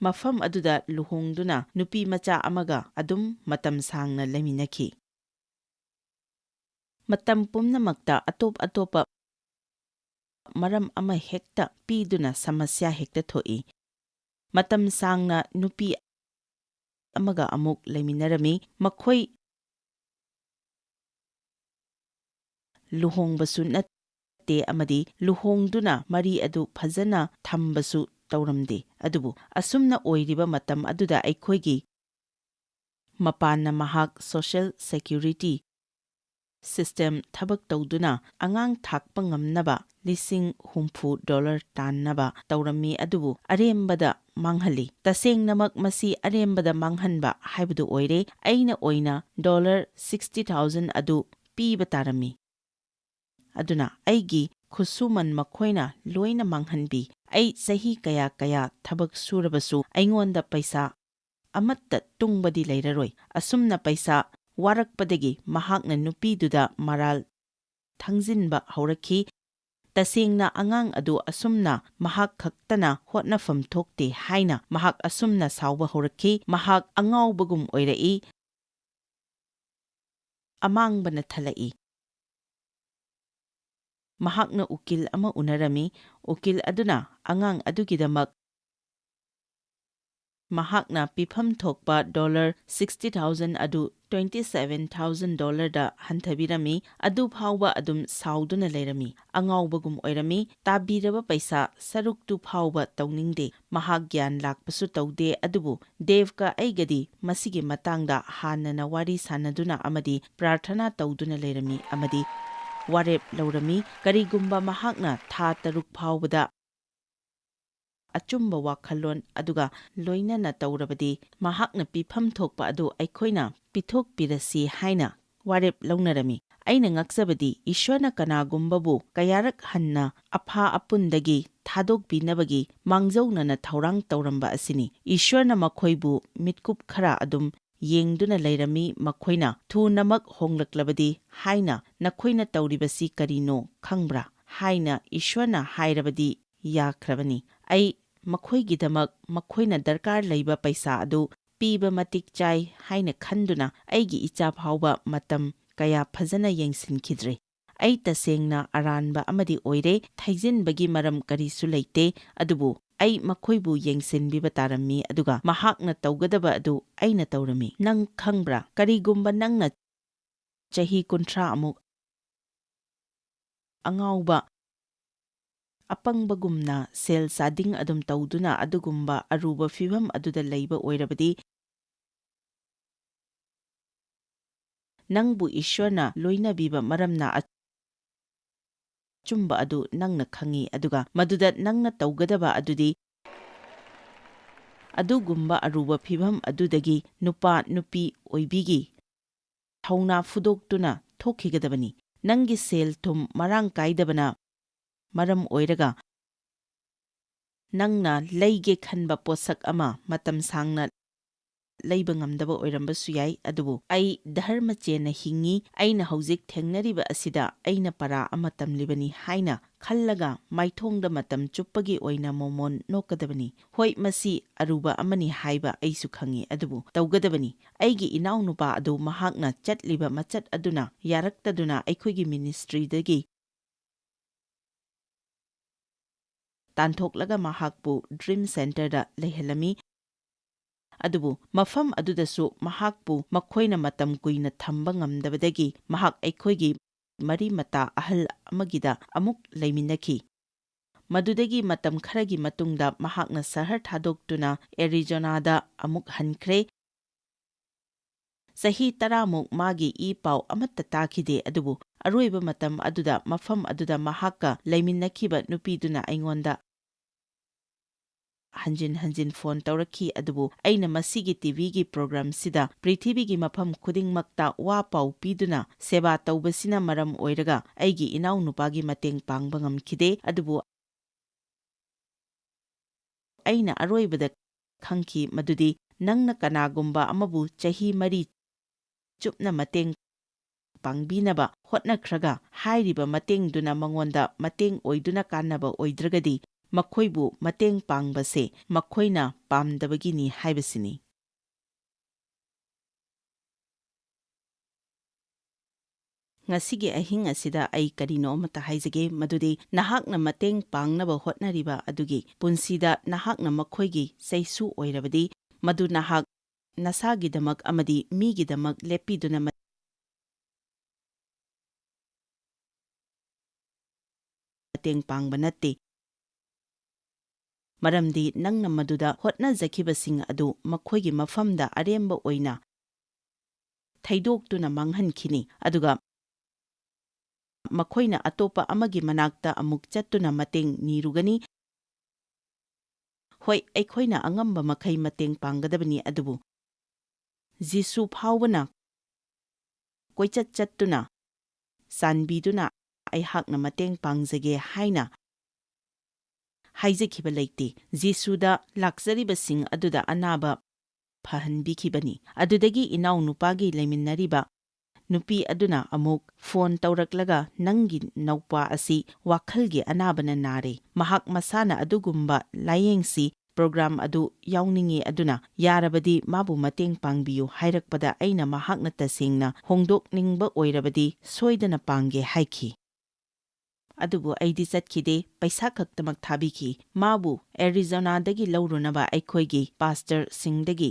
ꯃꯐꯝ ꯑꯗꯨꯗ ꯂꯨꯍꯣꯡꯗꯨꯅ ꯅꯨꯄꯤ ꯃꯆꯥ ꯑꯃꯒ ꯑꯗꯨꯝ ꯃꯇꯝ ꯁꯥꯡꯅ ꯂꯩꯃꯤꯟꯅꯈꯤ꯫ ꯃꯇꯝ ꯄꯨꯝꯅꯃꯛꯇ ꯑꯇꯣꯞ ꯑꯇꯣꯞꯄ ꯃꯔꯝ ꯑꯃ ꯍꯦꯛꯇ ꯄꯤꯗꯨꯅ ꯁꯃꯁ꯭ꯌꯥ ꯍꯦꯛꯇ ꯊꯣꯛꯏ꯫ ꯃꯇꯝ ꯁꯥꯡꯅ ꯅꯨꯄꯤ ꯑꯃꯒ ꯑꯃꯨꯛ ꯂꯩꯃꯤꯟꯅꯔꯝꯃꯤ꯫ ꯃꯈꯣꯏ ꯂꯨꯍꯣꯡꯕꯁꯨ ꯅꯠꯇꯦ ꯑꯃꯗꯤ ꯂꯨꯍꯣꯡꯗꯨꯅ ꯃꯔꯤ ꯑꯗꯨ ꯐꯖꯅ ꯊꯝꯕꯁꯨ ꯇꯧꯔꯝꯗꯦ꯫ ꯑꯗꯨꯕꯨ ꯑꯁꯨꯝꯅ ꯑꯣꯏꯔꯤꯕ ꯃꯇꯝ ꯑꯗꯨꯗ ꯑꯩꯈꯣꯏꯒꯤ ꯃꯄꯥꯟꯅ ꯃꯍꯥꯛ social security system ꯊꯕꯛ ꯇꯧꯗꯨꯅ ꯑꯉꯥꯡ ꯊꯥꯛꯄ ꯉꯝꯅꯕ ꯂꯤꯁꯤꯡ ꯍꯨꯝꯐꯨ dollar ꯇꯥꯟꯅꯕ ꯇꯧꯔꯝꯃꯤ, ꯑꯗꯨꯕꯨ ꯑꯔꯦꯝꯕꯗ ꯃꯥꯡꯍꯜꯂꯤ꯫ ꯇꯁꯦꯡꯅꯃꯛ ꯃꯁꯤ ꯑꯔꯦꯝꯕꯗ ꯃꯥꯡꯍꯟꯕ ꯍꯥꯏꯕꯗꯨ ꯑꯣꯏꯔꯦ꯫ ꯑꯩꯅ ꯑꯣꯏꯅ dollar sixty thousand ꯑꯗꯨ ꯄꯤꯕ ꯇꯥꯔꯝꯃꯤ꯫ ꯑꯗꯨꯅ ꯑꯩꯒꯤ ꯈꯨꯠꯁꯨꯃꯟ ꯃꯈꯣꯏꯅ ꯂꯣꯏꯅ ꯃꯥꯡꯍꯟꯕꯤ꯫ ꯑꯩ ꯆꯍꯤ ꯀꯌꯥ ꯀꯌꯥ ꯊꯕꯛ ꯁꯨꯔꯕꯁꯨ ꯑꯩꯉꯣꯟꯗ ꯄꯩꯁꯥ ꯑꯃꯠꯇ ꯇꯨꯡꯕꯗꯤ ꯂꯩꯔꯔꯣꯏ꯫ ꯑꯁꯨꯝꯅ ꯄꯩꯁꯥ ꯋꯥꯔꯛꯄꯗꯒꯤ ꯃꯍꯥꯛꯅ ꯅꯨꯄꯤꯗꯨꯗ ꯃꯔꯥꯜ ꯊꯪꯖꯤꯟꯕ ꯍꯧꯔꯛꯈꯤ꯫ ꯇꯁꯦꯡꯅ ꯑꯉꯥꯡ ꯑꯗꯨ ꯑꯁꯨꯝꯅ ꯃꯍꯥꯛ ꯈꯛꯇꯅ ꯍꯣꯠꯅꯐꯝ ꯊꯣꯛꯇꯦ ꯍꯥꯏꯅ ꯃꯍꯥꯛ ꯑꯁꯨꯝꯅ ꯁꯥꯎꯕ ꯍꯧꯔꯛꯈꯤ꯫ ꯃꯍꯥꯛ ꯑꯉꯥꯎꯕꯒꯨꯝ ꯑꯣꯏꯔꯛꯏ꯫ ꯑꯃꯥꯡꯕꯅ ꯊꯜꯂꯛꯏ꯫ ꯃꯍꯥꯛꯅ ꯎꯀꯤꯜ ꯑꯃ ꯎꯅꯔꯝꯃꯤ꯫ ꯎꯀꯤꯜ ꯑꯗꯨꯅ ꯑꯉꯥꯡ ꯑꯗꯨꯒꯤꯗꯃꯛ ꯃꯍꯥꯛꯅ ꯄꯤꯐꯝ ꯊꯣꯛꯄ ꯗꯣꯂꯔ sixty thousand ꯑꯗꯨ twenty seven thousand dollarꯗ ꯍꯟꯊꯕꯤꯔꯝꯃꯤ꯫ ꯑꯗꯨ ꯐꯥꯎꯕ ꯑꯗꯨꯝ ꯁꯥꯎꯗꯨꯅ ꯂꯩꯔꯝꯃꯤ꯫ ꯑꯉꯥꯎꯕꯒꯨꯝ ꯑꯣꯏꯔꯝꯃꯤ꯫ ꯇꯥꯕꯤꯔꯕ ꯄꯩꯁꯥ ꯁꯔꯨꯛꯇꯨ ꯐꯥꯎꯕ ꯇꯧꯅꯤꯡꯗꯦ꯫ ꯃꯍꯥꯛ ꯒ꯭ꯌꯥꯟ ꯂꯥꯛꯄꯁꯨ ꯇꯧꯗꯦ꯫ ꯑꯗꯨꯕꯨ ꯗꯦꯕꯀ ꯑꯩꯒꯗꯤ ꯃꯁꯤꯒꯤ ꯃꯇꯥꯡꯗ ꯍꯥꯟꯅꯅ ꯋꯥꯔꯤ ꯁꯥꯅꯗꯨꯅ ꯑꯃꯗꯤ ꯄ꯭ꯔꯥꯔꯊꯅꯥ ꯇꯧꯗꯨꯅ ꯂꯩꯔꯝꯃꯤ ꯑꯃꯗꯤ ꯋꯥꯔꯦꯞ ꯂꯧꯔꯝꯃꯤ꯫ ꯀꯔꯤꯒꯨꯝꯕ ꯃꯍꯥꯛꯅ ꯊꯥ ꯇꯔꯨꯛ ꯐꯥꯎꯕꯗ ꯑꯆꯨꯝꯕ ꯋꯥꯈꯜꯂꯣꯟ ꯑꯗꯨꯒ ꯂꯣꯏꯅꯅ ꯇꯧꯔꯕꯗꯤ, ꯃꯍꯥꯛꯅ ꯄꯤꯐꯝ ꯊꯣꯛꯄ ꯑꯗꯨ ꯑꯩꯈꯣꯏꯅ ꯄꯤꯊꯣꯛꯄꯤꯔꯁꯤ ꯍꯥꯏꯅ ꯋꯥꯔꯦꯞ ꯂꯧꯅꯔꯝꯃꯤ꯫ ꯑꯩꯅ ꯉꯛꯆꯕꯗꯤ, ꯏꯁ꯭ꯋꯔꯅ ꯀꯅꯥꯒꯨꯝꯕꯕꯨ ꯀꯌꯥꯔꯛ ꯍꯟꯅ ꯑꯐꯥ ꯑꯄꯨꯟꯗꯒꯤ ꯊꯥꯗꯣꯛꯄꯤꯅꯕꯒꯤ ꯃꯥꯡꯖꯧꯅꯅ ꯊꯧꯔꯥꯡ ꯇꯧꯔꯝꯕ ꯑꯁꯤꯅꯤ꯫ ꯏꯁ꯭ꯋꯔꯅ ꯃꯈꯣꯏꯕꯨ ꯃꯤꯠꯀꯨꯞ ꯈꯔ ꯑꯗꯨꯝ ꯌꯦꯡꯗꯨꯅ ꯂꯩꯔꯝꯃꯤ꯫ ꯃꯈꯣꯏꯅ ꯊꯨꯅꯃꯛ ꯍꯣꯡꯂꯛꯂꯕꯗꯤ ꯍꯥꯏꯅ ꯅꯈꯣꯏꯅ ꯇꯧꯔꯤꯕꯁꯤ ꯀꯔꯤꯅꯣ ꯈꯪꯕ꯭ꯔꯥ ꯍꯥꯏꯅ ꯏꯁ꯭ꯋꯔꯅ ꯍꯥꯏꯔꯕꯗꯤ ꯌꯥꯈ꯭ꯔꯕꯅꯤ꯫ ꯑꯩ ꯃꯈꯣꯏꯒꯤꯗꯃꯛ ꯃꯈꯣꯏꯅ ꯗꯔꯀꯥꯔ ꯂꯩꯕ ꯄꯩꯁꯥ ꯑꯗꯨ ꯄꯤꯕ ꯃꯇꯤꯛ ꯆꯥꯏ ꯍꯥꯏꯅ ꯈꯟꯗꯨꯅ ꯑꯩꯒꯤ ꯏꯆꯥ ꯐꯥꯎꯕ ꯃꯇꯝ ꯀꯌꯥ ꯐꯖꯅ ꯌꯦꯡꯁꯤꯟꯈꯤꯗ꯭ꯔꯦ꯫ ꯑꯩ ꯇꯁꯦꯡꯅ ꯑꯔꯥꯟꯕ ꯑꯃꯗꯤ ꯑꯣꯏꯔꯦ, ꯊꯩꯖꯤꯟꯕꯒꯤ ꯃꯔꯝ ꯀꯔꯤꯁꯨ ꯂꯩꯇꯦ, ꯑꯗꯨꯕꯨ ꯑꯩ ꯃꯈꯣꯏꯕꯨ ꯌꯦꯡꯁꯤꯟꯕꯤꯕ ꯇꯥꯔꯝꯃꯤ, ꯑꯗꯨꯒ ꯃꯍꯥꯛꯅ ꯇꯧꯒꯗꯕ ꯑꯗꯨ ꯑꯩꯅ ꯇꯧꯔꯝꯃꯤ꯫ ꯅꯪ ꯈꯪꯕ꯭ꯔꯥ, ꯀꯔꯤꯒꯨꯝꯕ ꯅꯪꯅ ꯆꯍꯤ ꯀꯨꯟꯊ꯭ꯔꯥ ꯑꯃꯨꯛ ꯑꯉꯥꯎꯕ, ꯑꯄꯪꯕꯒꯨꯝꯅ ꯁꯦꯜ ꯆꯥꯗꯤꯡ ꯑꯗꯨꯝ ꯇꯧꯗꯨꯅ ꯑꯗꯨꯒꯨꯝꯕ ꯑꯔꯨꯕ ꯐꯤꯚꯝ ꯑꯗꯨꯗ ꯂꯩꯕ ꯑꯣꯏꯔꯕꯗꯤ, ꯅꯪꯕꯨ ꯏꯁ꯭ꯋꯔꯅ ꯂꯣꯏꯅꯕꯤꯕ ꯃꯔꯝꯅ ꯑꯆꯨꯝꯕ ꯑꯗꯨ ꯅꯪꯅ ꯈꯪꯏ, ꯑꯗꯨꯒ ꯃꯗꯨꯗ ꯅꯪꯅ ꯇꯧꯒꯗꯕ ꯑꯗꯨꯗꯤ ꯑꯗꯨꯒꯨꯝꯕ ꯑꯔꯨꯕ ꯐꯤꯚꯝ ꯑꯗꯨꯗꯒꯤ ꯅꯨꯄꯥ ꯅꯨꯄꯤ ꯑꯣꯏꯕꯤꯒꯤ ꯊꯧꯅꯥ ꯐꯨꯗꯣꯛꯇꯨꯅ ꯊꯣꯛꯈꯤꯒꯗꯕꯅꯤ꯫ ꯅꯪꯒꯤ ꯁꯦꯜ ꯊꯨꯝ ꯃꯔꯥꯡ ꯀꯥꯏꯗꯕꯅ ꯃꯔꯝ ꯑꯣꯏꯔꯒ ꯅꯪꯅ ꯂꯩꯒꯦ ꯈꯟꯕ ꯄꯣꯠꯁꯛ ꯑꯃ ꯃꯇꯝ ꯁꯥꯡꯅ ꯂꯩꯕ ꯉꯝꯗꯕ ꯑꯣꯏꯔꯝꯕꯁꯨ ꯌꯥꯏ, ꯑꯗꯨꯕꯨ ꯑꯩ ꯙꯔꯃ ꯆꯦꯟꯅ ꯍꯤꯡꯉꯤ, ꯑꯩꯅ ꯍꯧꯖꯤꯛ ꯊꯦꯡꯅꯔꯤꯕ ꯑꯁꯤꯗ ꯑꯩꯅ ꯄꯔꯥ ꯑꯃ ꯇꯝꯂꯤꯕꯅꯤ ꯍꯥꯏꯅ ꯈꯜꯂꯒ ꯃꯥꯏꯊꯣꯡꯗ ꯃꯇꯝ ꯆꯨꯞꯄꯒꯤ ꯑꯣꯏꯅ ꯃꯣꯃꯣꯟ ꯅꯣꯛꯀꯗꯕꯅꯤ꯫ ꯍꯣꯏ, ꯃꯁꯤ ꯑꯔꯨꯕ ꯑꯃꯅꯤ ꯍꯥꯏꯕ ꯑꯩꯁꯨ ꯈꯪꯏ, ꯑꯗꯨꯕꯨ ꯇꯧꯒꯗꯕꯅꯤ꯫ ꯑꯩꯒꯤ ꯏꯅꯥꯎꯅꯨꯄꯥ ꯑꯗꯨ ꯃꯍꯥꯛꯅ ꯆꯠꯂꯤꯕ ꯃꯆꯠ ꯑꯗꯨꯅ ꯌꯥꯔꯛꯇꯗꯨꯅ ꯑꯩꯈꯣꯏꯒꯤ ꯃꯤꯅꯤꯁꯇ꯭ꯔꯤꯗꯒꯤ ꯇꯥꯟꯊꯣꯛꯂꯒ ꯃꯍꯥꯛꯄꯨ ꯗ꯭ꯔꯤꯝ ꯁꯦꯟꯇꯔꯗ ꯂꯩꯍꯜꯂꯝꯃꯤ꯫ ꯑꯗꯨꯕꯨ ꯃꯐꯝ ꯑꯗꯨꯗꯁꯨ ꯃꯍꯥꯛꯄꯨ ꯃꯈꯣꯏꯅ ꯃꯇꯝ ꯀꯨꯏꯅ ꯊꯝꯕ ꯉꯝꯗꯕꯗꯒꯤ ꯃꯍꯥꯛ ꯑꯩꯈꯣꯏꯒꯤ ꯃꯔꯤ ꯃꯇꯥ ꯑꯍꯜ ꯑꯃꯒꯤꯗ ꯑꯃꯨꯛ ꯂꯩꯃꯤꯟꯅꯈꯤ꯫ ꯃꯗꯨꯗꯒꯤ ꯃꯇꯝ ꯈꯔꯒꯤ ꯃꯇꯨꯡꯗ ꯃꯍꯥꯛꯅ ꯁꯍꯔ ꯊꯥꯗꯣꯛꯇꯨꯅ ꯑꯦꯔꯤꯖꯣꯅꯥꯗ ꯑꯃꯨꯛ ꯍꯟꯈ꯭ꯔꯦ꯫ ꯆꯍꯤ ꯇꯔꯥꯃꯨꯛ ꯃꯥꯒꯤ ꯏ ꯄꯥꯎ ꯑꯃꯠꯇ ꯇꯥꯈꯤꯗꯦ, ꯑꯗꯨꯕꯨ ꯑꯔꯣꯏꯕ ꯃꯇꯝ ꯑꯗꯨꯗ ꯃꯐꯝ ꯑꯗꯨꯗ ꯃꯍꯥꯛꯀ ꯂꯩꯃꯤꯟꯅꯈꯤꯕ ꯅꯨꯄꯤꯗꯨꯅ ꯑꯩꯉꯣꯟꯗ ꯍꯟꯖꯤꯟ ꯍꯟꯖꯤꯟ ꯐꯣꯟ ꯇꯧꯔꯛꯈꯤ, ꯑꯗꯨꯕꯨ ꯑꯩꯅ ꯃꯁꯤꯒꯤ ꯇꯤꯚꯤꯒꯤ ꯄ꯭ꯔꯣꯒ꯭ꯔꯥꯝꯁꯤꯗ ꯄ꯭ꯔꯤꯊꯤꯕꯤꯒꯤ ꯃꯐꯝ ꯈꯨꯗꯤꯡꯃꯛꯇ ꯋꯥ ꯄꯥꯎ ꯄꯤꯗꯨꯅ ꯁꯦꯕꯥ ꯇꯧꯕꯁꯤꯅ ꯃꯔꯝ ꯑꯣꯏꯔꯒ ꯑꯩꯒꯤ ꯏꯅꯥꯎꯅꯨꯄꯥꯒꯤ ꯃꯇꯦꯡ ꯄꯥꯡꯕ ꯉꯝꯈꯤꯗꯦ꯫ ꯑꯗꯨꯕꯨ ꯑꯩꯅ ꯑꯔꯣꯏꯕꯗ ꯈꯪꯈꯤ ꯃꯗꯨꯗꯤ ꯅꯪꯅ ꯀꯅꯥꯒꯨꯝꯕ ꯑꯃꯕꯨ ꯆꯍꯤ ꯃꯔꯤ ꯆꯨꯞꯅ ꯃꯇꯦꯡ ꯄꯥꯡꯕꯤꯅꯕ ꯍꯣꯠꯅꯈ꯭ꯔꯒ, ꯍꯥꯏꯔꯤꯕ ꯃꯇꯦꯡꯗꯨꯅ ꯃꯉꯣꯟꯗ ꯃꯇꯦꯡ ꯑꯣꯏꯗꯨꯅ ꯀꯥꯟꯅꯕ ꯑꯣꯏꯗ꯭ꯔꯒꯗꯤ, ꯃꯈꯣꯏꯕꯨ ꯃꯇꯦꯡ ꯄꯥꯡꯕꯁꯦ ꯃꯈꯣꯏꯅ ꯄꯥꯝꯗꯕꯒꯤꯅꯤ ꯍꯥꯏꯕꯁꯤꯅꯤ꯫ ꯉꯁꯤꯒꯤ ꯑꯍꯤꯡ ꯑꯁꯤꯗ ꯑꯩ ꯀꯔꯤꯅꯣ ꯑꯃꯠꯇ ꯍꯥꯏꯖꯒꯦ, ꯃꯗꯨꯗꯤ ꯅꯍꯥꯛꯅ ꯃꯇꯦꯡ ꯄꯥꯡꯅꯕ ꯍꯣꯠꯅꯔꯤꯕ ꯑꯗꯨꯒꯤ ꯄꯨꯟꯁꯤꯗ ꯅꯍꯥꯛꯅ ꯃꯈꯣꯏꯒꯤ ꯆꯩꯁꯨ ꯑꯣꯏꯔꯕꯗꯤ, ꯃꯗꯨ ꯅꯍꯥꯛ ꯅꯁꯥꯒꯤꯗꯃꯛ ꯑꯃꯗꯤ ꯃꯤꯒꯤꯗꯃꯛ ꯂꯦꯞꯄꯤꯗꯨꯅ ꯃꯇꯦꯡ ꯄꯥꯡꯕ ꯅꯠꯇꯦ꯫ ꯃꯔꯝꯗꯤ ꯅꯪꯅ ꯃꯗꯨꯗ ꯍꯣꯠꯅꯖꯈꯤꯕꯁꯤꯡ ꯑꯗꯨ ꯃꯈꯣꯏꯒꯤ ꯃꯐꯝꯗ ꯑꯔꯦꯝꯕ ꯑꯣꯏꯅ ꯊꯩꯗꯣꯛꯇꯨꯅ ꯃꯥꯡꯍꯟꯈꯤꯅꯤ, ꯑꯗꯨꯒ ꯃꯈꯣꯏꯅ ꯑꯇꯣꯞꯄ ꯑꯃꯒꯤ ꯃꯅꯥꯛꯇ ꯑꯃꯨꯛ ꯆꯠꯇꯨꯅ ꯃꯇꯦꯡ ꯅꯤꯔꯨꯒꯅꯤ꯫ ꯍꯣꯏ, ꯑꯩꯈꯣꯏꯅ ꯑꯉꯝꯕ ꯃꯈꯩ ꯃꯇꯦꯡ ꯄꯥꯡꯒꯗꯕꯅꯤ, ꯑꯗꯨꯕꯨ ꯖꯤꯁꯨ ꯐꯥꯎꯕꯅ ꯀꯣꯏꯆꯠ ꯆꯠꯇꯨꯅ ꯆꯥꯟꯕꯤꯗꯨꯅ ꯑꯩꯍꯥꯛꯅ ꯃꯇꯦꯡ ꯄꯥꯡꯖꯒꯦ ꯍꯥꯏꯅ ꯍꯥꯏꯖꯈꯤꯕ ꯂꯩꯇꯦ꯫ ꯖꯤꯁꯨꯗ ꯂꯥꯛꯆꯔꯤꯕꯁꯤꯡ ꯑꯗꯨꯗ ꯑꯅꯥꯕ ꯐꯍꯟꯕꯤꯈꯤꯕꯅꯤ꯫ ꯑꯗꯨꯗꯒꯤ ꯏꯅꯥꯎꯅꯨꯄꯥꯒꯤ ꯂꯩꯃꯤꯟꯅꯔꯤꯕ ꯅꯨꯄꯤ ꯑꯗꯨꯅ ꯑꯃꯨꯛ ꯐꯣꯟ ꯇꯧꯔꯛꯂꯒ, "ꯅꯪꯒꯤ ꯅꯧꯄꯥ ꯑꯁꯤ ꯋꯥꯈꯜꯒꯤ ꯑꯅꯥꯕꯅ ꯅꯥꯔꯦ꯫ ꯃꯍꯥꯛ ꯃꯁꯥꯅ ꯑꯗꯨꯒꯨꯝꯕ ꯂꯥꯌꯦꯡꯁꯤ ꯄ꯭ꯔꯣꯒ꯭ꯔꯥꯝ ꯑꯗꯨ ꯌꯥꯎꯅꯤꯡꯏ, ꯑꯗꯨꯅ ꯌꯥꯔꯕꯗꯤ ꯃꯥꯕꯨ ꯃꯇꯦꯡ ꯄꯥꯡꯕꯤꯌꯨ" ꯍꯥꯏꯔꯛꯄꯗ, ꯑꯩꯅ ꯃꯍꯥꯛꯅ ꯇꯁꯦꯡꯅ ꯍꯣꯡꯗꯣꯛꯅꯤꯡꯕ ꯑꯣꯏꯔꯕꯗꯤ ꯁꯣꯏꯗꯅ ꯄꯥꯡꯒꯦ ꯍꯥꯏꯈꯤ꯫ ꯑꯗꯨꯕꯨ ꯑꯩꯗꯤ ꯆꯠꯈꯤꯗꯦ, ꯄꯩꯁꯥ ꯈꯛꯇꯃꯛ ꯊꯥꯕꯤꯈꯤ꯫ ꯃꯥꯕꯨ ꯑꯦꯔꯤꯖꯣꯅꯥꯗꯒꯤ ꯂꯧꯔꯨꯅꯕ ꯑꯩꯈꯣꯏꯒꯤ ꯄꯥꯁꯇꯔꯁꯤꯡꯗꯒꯤ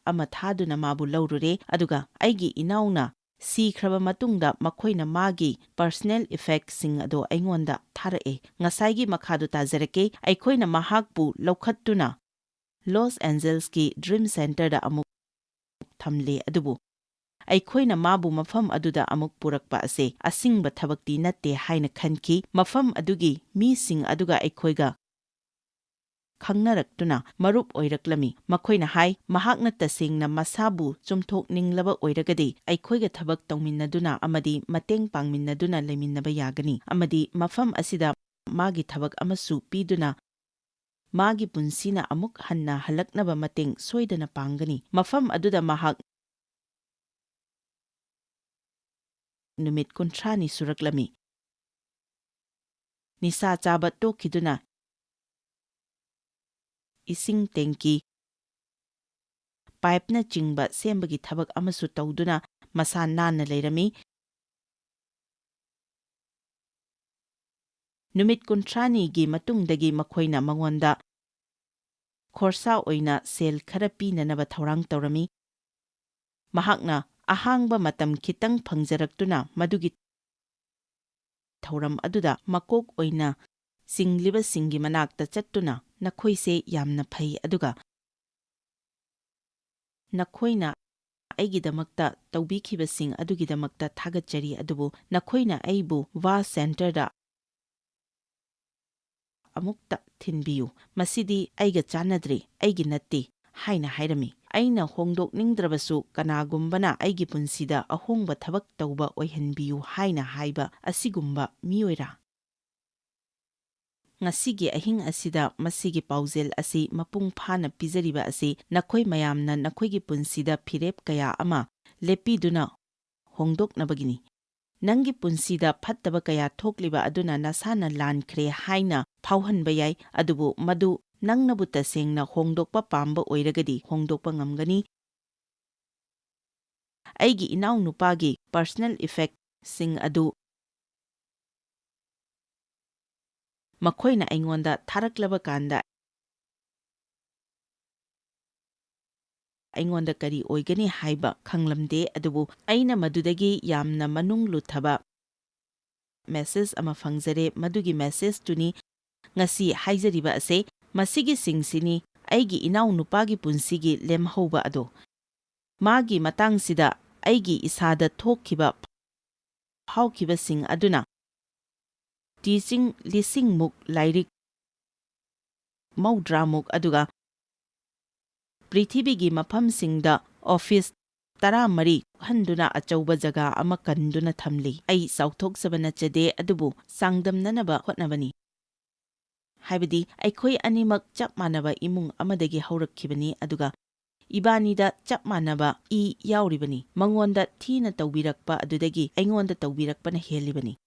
ꯑꯃ ꯊꯥꯗꯨꯅ ꯃꯥꯕꯨ ꯂꯧꯔꯨꯔꯦ, ꯑꯗꯨꯒ ꯑꯩꯒꯤ ꯏꯅꯥꯎꯅ ꯁꯤꯈ꯭ꯔꯕ ꯃꯇꯨꯡꯗ ꯃꯈꯣꯏꯅ ꯃꯥꯒꯤ ꯄꯔꯁꯅꯦꯜ ꯏꯐꯦꯛꯁꯤꯡ ꯑꯗꯨ ꯑꯩꯉꯣꯟꯗ ꯊꯥꯔꯛꯑꯦ꯫ ꯉꯁꯥꯏꯒꯤ ꯃꯈꯥꯗꯨ ꯇꯥꯖꯔꯛꯀꯦ꯫ ꯑꯩꯈꯣꯏꯅ ꯃꯍꯥꯛꯄꯨ ꯂꯧꯈꯠꯇꯨꯅ ꯂꯣꯁ ꯑꯦꯟꯖꯦꯜꯁꯀꯤ ꯗ꯭ꯔꯤꯝ ꯁꯦꯟꯇꯔꯗ ꯑꯃꯨꯛ ꯊꯝꯂꯦ, ꯑꯗꯨꯕꯨ ꯑꯩꯈꯣꯏꯅ ꯃꯥꯕꯨ ꯃꯐꯝ ꯑꯗꯨꯗ ꯑꯃꯨꯛ ꯄꯨꯔꯛꯄ ꯑꯁꯦ ꯑꯁꯤꯡꯕ ꯊꯕꯛꯇꯤ ꯅꯠꯇꯦ ꯍꯥꯏꯅ ꯈꯟꯈꯤ꯫ ꯃꯐꯝ ꯑꯗꯨꯒꯤ ꯃꯤꯁꯤꯡ ꯑꯗꯨꯒ ꯑꯩꯈꯣꯏꯒ ꯈꯪꯅꯔꯛꯇꯨꯅ ꯃꯔꯨꯞ ꯑꯣꯏꯔꯛꯂꯝꯃꯤ꯫ ꯃꯈꯣꯏꯅ ꯍꯥꯏ, ꯃꯍꯥꯛꯅ ꯇꯁꯦꯡꯅ ꯃꯁꯥꯕꯨ ꯆꯨꯝꯊꯣꯛꯅꯤꯡꯂꯕ ꯑꯣꯏꯔꯒꯗꯤ, ꯑꯩꯈꯣꯏꯒ ꯊꯕꯛ ꯇꯧꯃꯤꯟꯅꯗꯨꯅ ꯑꯃꯗꯤ ꯃꯇꯦꯡ ꯄꯥꯡꯃꯤꯟꯅꯗꯨꯅ ꯂꯩꯃꯤꯟꯅꯕ ꯌꯥꯒꯅꯤ, ꯑꯃꯗꯤ ꯃꯐꯝ ꯑꯁꯤꯗ ꯃꯥꯒꯤ ꯊꯕꯛ ꯑꯃꯁꯨ ꯄꯤꯗꯨꯅ ꯃꯥꯒꯤ ꯄꯨꯟꯁꯤꯅ ꯑꯃꯨꯛ ꯍꯟꯅ ꯍꯜꯂꯛꯅꯕ ꯃꯇꯦꯡ ꯁꯣꯏꯗꯅ ꯄꯥꯡꯒꯅꯤ꯫ ꯃꯐꯝ ꯑꯗꯨꯗ ꯃꯍꯥꯛ ꯅꯨꯃꯤꯠ ꯀꯨꯟꯊ꯭ꯔꯥꯅꯤ ꯁꯨꯔꯛꯂꯝꯃꯤ꯫ ꯅꯤꯁꯥ ꯆꯥꯕ ꯇꯣꯛꯈꯤꯗꯨꯅ ꯏꯁꯤꯡ ꯇꯦꯡꯀꯤ, ꯄꯥꯏꯞꯅꯆꯤꯡꯕ ꯁꯦꯝꯕꯒꯤ ꯊꯕꯛ ꯑꯃꯁꯨ ꯇꯧꯗꯨꯅ ꯃꯁꯥ ꯅꯥꯟꯅ ꯂꯩꯔꯝꯃꯤ꯫ ꯅꯨꯃꯤꯠ ꯀꯨꯟꯊ꯭ꯔꯥꯅꯤꯒꯤ ꯃꯇꯨꯡꯗꯒꯤ ꯃꯈꯣꯏꯅ ꯃꯉꯣꯟꯗ ꯈꯣꯔꯁꯥ ꯑꯣꯏꯅ ꯁꯦꯜ ꯈꯔ ꯄꯤꯅꯅꯕ ꯊꯧꯔꯥꯡ ꯇꯧꯔꯝꯃꯤ꯫ ꯃꯍꯥꯛꯅ ꯑꯍꯥꯡꯕ ꯃꯇꯝ ꯈꯤꯇꯪ ꯐꯪꯖꯔꯛꯇꯨꯅ ꯃꯗꯨꯒꯤ ꯊꯧꯔꯝ ꯑꯗꯨꯗ ꯃꯀꯣꯛ ꯑꯣꯏꯅ ꯆꯤꯡꯂꯤꯕꯁꯤꯡꯒꯤ ꯃꯅꯥꯛꯇ ꯆꯠꯇꯨꯅ, "ꯅꯈꯣꯏꯁꯦ ꯌꯥꯝꯅ ꯐꯩ, ꯑꯗꯨꯒ ꯅꯈꯣꯏꯅ ꯑꯩꯒꯤꯗꯃꯛꯇ ꯇꯧꯕꯤꯈꯤꯕꯁꯤꯡ ꯑꯗꯨꯒꯤꯗꯃꯛꯇ ꯊꯥꯒꯠꯆꯔꯤ, ꯑꯗꯨꯕꯨ ꯅꯈꯣꯏꯅ ꯑꯩꯕꯨ ꯋꯥ ꯁꯦꯟꯇꯔꯗ ꯑꯃꯨꯛꯇ ꯊꯤꯟꯕꯤꯌꯨ꯫ ꯃꯁꯤꯗꯤ ꯑꯩꯒ ꯆꯥꯟꯅꯗ꯭ꯔꯦ, ꯑꯩꯒꯤ ꯅꯠꯇꯦ" ꯍꯥꯏꯅ ꯍꯥꯏꯔꯝꯃꯤ꯫ ꯑꯩꯅ ꯍꯣꯡꯗꯣꯛꯅꯤꯡꯗ꯭ꯔꯕꯁꯨ ꯀꯅꯥꯒꯨꯝꯕꯅ ꯑꯩꯒꯤ ꯄꯨꯟꯁꯤꯗ ꯑꯍꯣꯡꯕ ꯊꯕꯛ ꯇꯧꯕ ꯑꯣꯏꯍꯟꯕꯤꯌꯨ ꯍꯥꯏꯅ ꯍꯥꯏꯕ ꯑꯁꯤꯒꯨꯝꯕ ꯃꯤꯑꯣꯏꯔꯥ? ꯉꯁꯤꯒꯤ ꯑꯍꯤꯡ ꯑꯁꯤꯗ ꯃꯁꯤꯒꯤ ꯄꯥꯎꯖꯦꯜ ꯑꯁꯤ ꯃꯄꯨꯡ ꯐꯥꯅ ꯄꯤꯖꯔꯤꯕ ꯑꯁꯤ ꯅꯈꯣꯏ ꯃꯌꯥꯝꯅ ꯅꯈꯣꯏꯒꯤ ꯄꯨꯟꯁꯤꯗ ꯐꯤꯔꯦꯞ ꯀꯌꯥ ꯑꯃ ꯂꯦꯞꯄꯤꯗꯨꯅ ꯍꯣꯡꯗꯣꯛꯅꯕꯒꯤꯅꯤ꯫ ꯅꯪꯒꯤ ꯄꯨꯟꯁꯤꯗ ꯐꯠꯇꯕ ꯀꯌꯥ ꯊꯣꯛꯂꯤꯕ ꯑꯗꯨꯅ ꯅꯁꯥꯅ ꯂꯥꯟꯈ꯭ꯔꯦ ꯍꯥꯏꯅ ꯐꯥꯎꯍꯟꯕ ꯌꯥꯏ, ꯑꯗꯨꯕꯨ ꯃꯗꯨ ꯅꯪꯅꯕꯨ ꯇꯁꯦꯡꯅ ꯍꯣꯡꯗꯣꯛꯄ ꯄꯥꯝꯕ ꯑꯣꯏꯔꯒꯗꯤ ꯍꯣꯡꯗꯣꯛꯄ ꯉꯝꯒꯅꯤ꯫ ꯑꯩꯒꯤ ꯏꯅꯥꯎꯅꯨꯄꯥꯒꯤ personal effectꯁꯤꯡ ꯑꯗꯨ ꯃꯈꯣꯏꯅ ꯑꯩꯉꯣꯟꯗ ꯊꯥꯔꯛꯂꯕ ꯀꯥꯟꯗ ꯑꯩꯉꯣꯟꯗ ꯀꯔꯤ ꯑꯣꯏꯒꯅꯤ ꯍꯥꯏꯕ ꯈꯪꯂꯝꯗꯦ, ꯑꯗꯨꯕꯨ ꯑꯩꯅ ꯃꯗꯨꯗꯒꯤ ꯌꯥꯝꯅ ꯃꯅꯨꯡ ꯂꯨꯊꯕ message ꯑꯃ ꯐꯪꯖꯔꯦ꯫ ꯃꯗꯨꯒꯤ messageꯇꯨꯅꯤ ꯉꯁꯤ ꯍꯥꯏꯖꯔꯤꯕ ꯑꯁꯦ꯫ ꯃꯁꯤꯒꯤꯁꯤꯡꯁꯤꯅꯤ ꯑꯩꯒꯤ ꯏꯅꯥꯎꯅꯨꯄꯥꯒꯤ ꯄꯨꯟꯁꯤꯒꯤ ꯂꯦꯝꯍꯧꯕ ꯑꯗꯣ꯫ ꯃꯥꯒꯤ ꯃꯇꯥꯡꯁꯤꯗ ꯑꯩꯒꯤ ꯏꯁꯥꯗ ꯊꯣꯛꯈꯤꯕ ꯐꯥꯎꯈꯤꯕꯁꯤꯡ ꯑꯗꯨꯅ ꯇꯤꯆꯤꯡ ꯂꯤꯁꯤꯡꯃꯨꯛ, ꯂꯥꯏꯔꯤꯛ ꯃꯧꯗ꯭ꯔꯥꯃꯨꯛ, ꯑꯗꯨꯒ ꯄ꯭ꯔꯤꯊꯤꯕꯤꯒꯤ ꯃꯐꯝꯁꯤꯡꯗ office ꯇꯔꯥꯃꯔꯤ ꯍꯟꯗꯨꯅ ꯑꯆꯧꯕ ꯖꯒꯥ ꯑꯃ ꯀꯟꯗꯨꯅ ꯊꯝꯂꯤ꯫ ꯑꯩ ꯆꯥꯎꯊꯣꯛꯆꯕ ꯅꯠꯆꯗꯦ, ꯑꯗꯨꯕꯨ ꯆꯥꯡꯗꯝꯅꯅꯕ ꯍꯣꯠꯅꯕꯅꯤ꯫ ꯍꯥꯏꯕꯗꯤ ꯑꯩꯈꯣꯏ ꯑꯅꯤꯃꯛ ꯆꯞ ꯃꯥꯟꯅꯕ ꯏꯃꯨꯡ ꯑꯃꯗꯒꯤ ꯍꯧꯔꯛꯈꯤꯕꯅꯤ, ꯑꯗꯨꯒ ꯏꯕꯥꯅꯤꯗ ꯆꯞ ꯃꯥꯟꯅꯕ ꯏ ꯌꯥꯎꯔꯤꯕꯅꯤ꯫ ꯃꯉꯣꯟꯗ ꯊꯤꯅ ꯇꯧꯕꯤꯔꯛꯄ ꯑꯗꯨꯗꯒꯤ ꯑꯩꯉꯣꯟꯗ ꯇꯧꯕꯤꯔꯛꯄꯅ ꯍꯦꯜꯂꯤꯕꯅꯤ꯫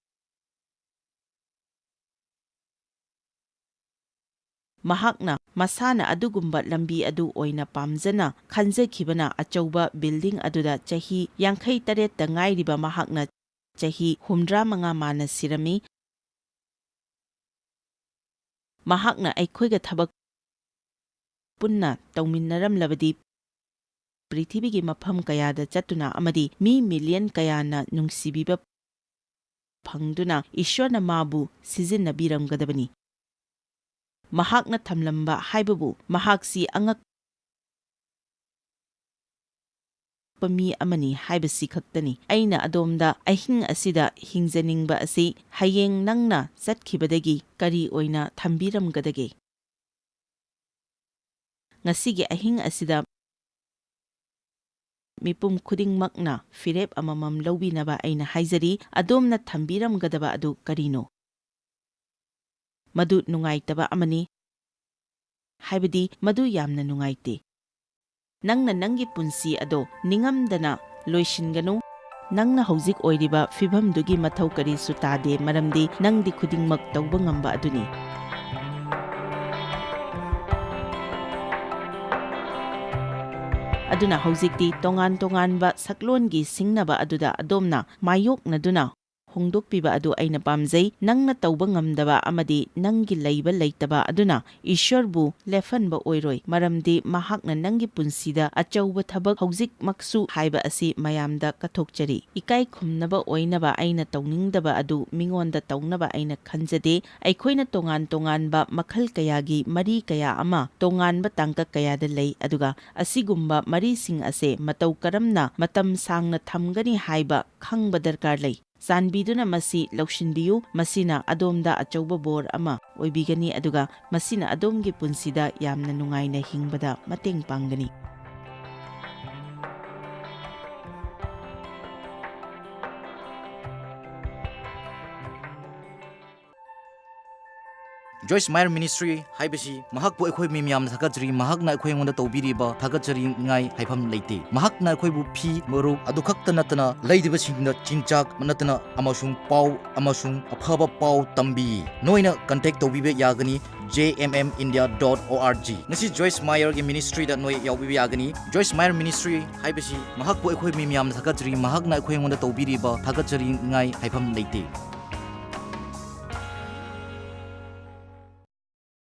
ꯃꯍꯥꯛꯅ ꯃꯁꯥꯅ ꯑꯗꯨꯒꯨꯝꯕ ꯂꯝꯕꯤ ꯑꯗꯨ ꯑꯣꯏꯅ ꯄꯥꯝꯖꯅ ꯈꯟꯖꯈꯤꯕꯅ ꯑꯆꯧꯕ building ꯑꯗꯨꯗ ꯆꯍꯤ ꯌꯥꯡꯈꯩ ꯇꯔꯦꯠꯇ ꯉꯥꯏꯔꯤꯕ ꯃꯍꯥꯛꯅ ꯆꯍꯤ ꯍꯨꯝꯗ꯭ꯔꯥ ꯃꯉꯥ ꯃꯥꯅ ꯁꯤꯔꯝꯃꯤ꯫ ꯃꯍꯥꯛꯅ ꯑꯩꯈꯣꯏꯒ ꯊꯕꯛ ꯄꯨꯟꯅ ꯇꯧꯃꯤꯟꯅꯔꯝꯂꯕꯗꯤ ꯄ꯭ꯔꯤꯊꯤꯕꯤꯒꯤ ꯃꯐꯝ ꯀꯌꯥꯗ ꯆꯠꯇꯨꯅ ꯑꯃꯗꯤ ꯃꯤ million ꯀꯌꯥꯅ ꯅꯨꯡꯁꯤꯕꯤꯕ ꯐꯪꯗꯨꯅ ꯏꯁ꯭ꯋꯔꯅ ꯃꯥꯕꯨ ꯁꯤꯖꯤꯟꯅꯕꯤꯔꯝꯒꯗꯕꯅꯤ꯫ ꯃꯍꯥꯛꯅ ꯊꯝꯂꯝꯕ ꯍꯥꯏꯕꯕꯨ ꯃꯍꯥꯛꯁꯤ ꯑꯉꯛꯄ ꯃꯤ ꯑꯃꯅꯤ ꯍꯥꯏꯕꯁꯤ ꯈꯛꯇꯅꯤ꯫ ꯑꯩꯅ ꯑꯗꯣꯝꯗ ꯑꯍꯤꯡ ꯑꯁꯤꯗ ꯍꯤꯡꯖꯅꯤꯡꯕ ꯑꯁꯤ ꯍꯌꯦꯡ ꯅꯪꯅ ꯆꯠꯈꯤꯕꯗꯒꯤ ꯀꯔꯤ ꯑꯣꯏꯅ ꯊꯝꯕꯤꯔꯝꯒꯗꯒꯦ? ꯉꯁꯤꯒꯤ ꯑꯍꯤꯡ ꯑꯁꯤꯗ ꯃꯤꯄꯨꯝ ꯈꯨꯗꯤꯡꯃꯛꯅ ꯐꯤꯔꯦꯞ ꯑꯃꯃꯝ ꯂꯧꯕꯤꯅꯕ ꯑꯩꯅ ꯍꯥꯏꯖꯔꯤ꯫ ꯑꯗꯣꯝꯅ ꯊꯝꯕꯤꯔꯝꯒꯗꯕ ꯑꯗꯨ ꯀꯔꯤꯅꯣ? ꯃꯗꯨ ꯅꯨꯡꯉꯥꯏꯇꯕ ꯑꯃꯅꯤ꯫ ꯍꯥꯏꯕꯗꯤ, ꯃꯗꯨ ꯌꯥꯝꯅ ꯅꯨꯡꯉꯥꯏꯇꯦ꯫ ꯅꯪꯅ ꯅꯪꯒꯤ ꯄꯨꯟꯁꯤ ꯑꯗꯣ ꯅꯤꯡꯉꯝꯗꯅ ꯂꯣꯏꯁꯤꯟꯒꯅꯨ꯫ ꯅꯪꯅ ꯍꯧꯖꯤꯛ ꯑꯣꯏꯔꯤꯕ ꯐꯤꯚꯝꯗꯨꯒꯤ ꯃꯊꯧ ꯀꯔꯤꯁꯨ ꯇꯥꯗꯦ, ꯃꯔꯝꯗꯤ ꯅꯪꯗꯤ ꯈꯨꯗꯤꯡꯃꯛ ꯇꯧꯕ ꯉꯝꯕ ꯑꯗꯨꯅꯤ꯫ ꯑꯗꯨꯅ ꯍꯧꯖꯤꯛꯇꯤ ꯇꯣꯉꯥꯟ ꯇꯣꯉꯥꯟꯕ ꯁꯛꯂꯣꯟꯒꯤ ꯁꯤꯡꯅꯕ ꯑꯗꯨꯗ ꯑꯗꯣꯝꯅ ꯃꯥꯌꯣꯛꯅꯗꯨꯅ ꯍꯣꯡꯗꯣꯛꯄꯤꯕ ꯑꯗꯨ ꯑꯩꯅ ꯄꯥꯝꯖꯩ꯫ ꯅꯪꯅ ꯇꯧꯕ ꯉꯝꯗꯕ ꯑꯃꯗꯤ ꯅꯪꯒꯤ ꯂꯩꯕ ꯂꯩꯇꯕ ꯑꯗꯨꯅ ꯏꯁ꯭ꯋꯔꯕꯨ ꯂꯦꯞꯍꯟꯕ ꯑꯣꯏꯔꯣꯏ, ꯃꯔꯝꯗꯤ ꯃꯍꯥꯛꯅ ꯅꯪꯒꯤ ꯄꯨꯟꯁꯤꯗ ꯑꯆꯧꯕ ꯊꯕꯛ ꯍꯧꯖꯤꯛꯃꯛꯁꯨ ꯍꯥꯏꯕ ꯑꯁꯤ ꯃꯌꯥꯝꯗ ꯀꯠꯊꯣꯛꯆꯔꯤ꯫ ꯏꯀꯥꯏ ꯈꯨꯝꯅꯕ ꯑꯣꯏꯅꯕ ꯑꯩꯅ ꯇꯧꯅꯤꯡꯗꯕ ꯑꯗꯨ ꯃꯤꯉꯣꯟꯗ ꯇꯧꯅꯕ ꯑꯩꯅ ꯈꯟꯖꯗꯦ꯫ ꯑꯩꯈꯣꯏꯅ ꯇꯣꯉꯥꯟ ꯇꯣꯉꯥꯟꯕ ꯃꯈꯜ ꯀꯌꯥꯒꯤ ꯃꯔꯤ ꯀꯌꯥ ꯑꯃ ꯇꯣꯉꯥꯟꯕ ꯇꯥꯡꯀꯛ ꯀꯌꯥꯗ ꯂꯩ, ꯑꯗꯨꯒ ꯑꯁꯤꯒꯨꯝꯕ ꯃꯔꯤꯁꯤꯡ ꯑꯁꯦ ꯃꯇꯧ ꯀꯔꯝꯅ ꯃꯇꯝ ꯁꯥꯡꯅ ꯊꯝꯒꯅꯤ ꯍꯥꯏꯕ ꯈꯪꯕ ꯗꯔꯀꯥꯔ ꯂꯩ꯫ ꯆꯥꯟꯕꯤꯗꯨꯅ ꯃꯁꯤ ꯂꯧꯁꯤꯟꯕꯤꯌꯨ, ꯃꯁꯤꯅ ꯑꯗꯣꯝꯗ ꯑꯆꯧꯕ ꯕꯣꯔ ꯑꯃ ꯑꯣꯏꯕꯤꯒꯅꯤ, ꯑꯗꯨꯒ ꯃꯁꯤꯅ ꯑꯗꯣꯝꯒꯤ ꯄꯨꯟꯁꯤꯗ ꯌꯥꯝꯅ ꯅꯨꯡꯉꯥꯏꯅ ꯍꯤꯡꯕꯗ ꯃꯇꯦꯡ ꯄꯥꯡꯒꯅꯤ꯫ Joyce Meyer Ministry ꯍꯥꯏꯕꯁꯤ ꯃꯍꯥꯛꯄꯨ ꯑꯩꯈꯣꯏ ꯃꯤ ꯃꯌꯥꯝꯅ ꯊꯥꯒꯠꯆꯔꯤ, ꯃꯍꯥꯛꯅ ꯑꯩꯈꯣꯏ ꯑꯩꯉꯣꯟꯗ ꯇꯧꯕꯤꯔꯤꯕ ꯊꯥꯒꯠꯆꯔꯤꯉꯥꯏ ꯍꯥꯏꯐꯝ ꯂꯩꯇꯦ꯫ ꯃꯍꯥꯛꯅ ꯑꯩꯈꯣꯏꯕꯨ ꯐꯤ ꯃꯔꯨꯞ ꯑꯗꯨ ꯈꯛꯇ ꯅꯠꯇꯅ ꯂꯩꯔꯤꯕꯁꯤꯡꯗ ꯆꯤꯟꯖꯥꯛ ꯅꯠꯇꯅ ꯑꯃꯁꯨꯡ ꯄꯥꯎ ꯑꯃꯁꯨꯡ ꯑꯐꯕ ꯄꯥꯎ ꯇꯝꯕꯤ꯫ ꯅꯣꯏꯅ contact ꯇꯧꯕꯤꯕ ꯌꯥꯒꯅꯤ J M M India dot O R G꯫ ꯉꯁꯤ Joyce Meyer ꯒꯤ ministry ꯗ ꯅꯣꯏ ꯌꯥꯎꯕꯤꯕ ꯌꯥꯒꯅꯤ꯫ Joyce Meyer Ministry ꯍꯥꯏꯕꯁꯤ ꯃꯍꯥꯛꯄꯨ ꯑꯩꯈꯣꯏ ꯃꯤ ꯃꯌꯥꯝꯅ ꯊꯥꯒꯠꯆꯔꯤ, ꯃꯍꯥꯛꯅ ꯑꯩꯈꯣꯏ ꯑꯩꯉꯣꯟꯗ ꯇꯧꯕꯤꯔꯤꯕ ꯊꯥꯒꯠꯆꯔꯤꯉꯥꯏ ꯍꯥꯏꯐꯝ ꯂꯩꯇꯦ꯫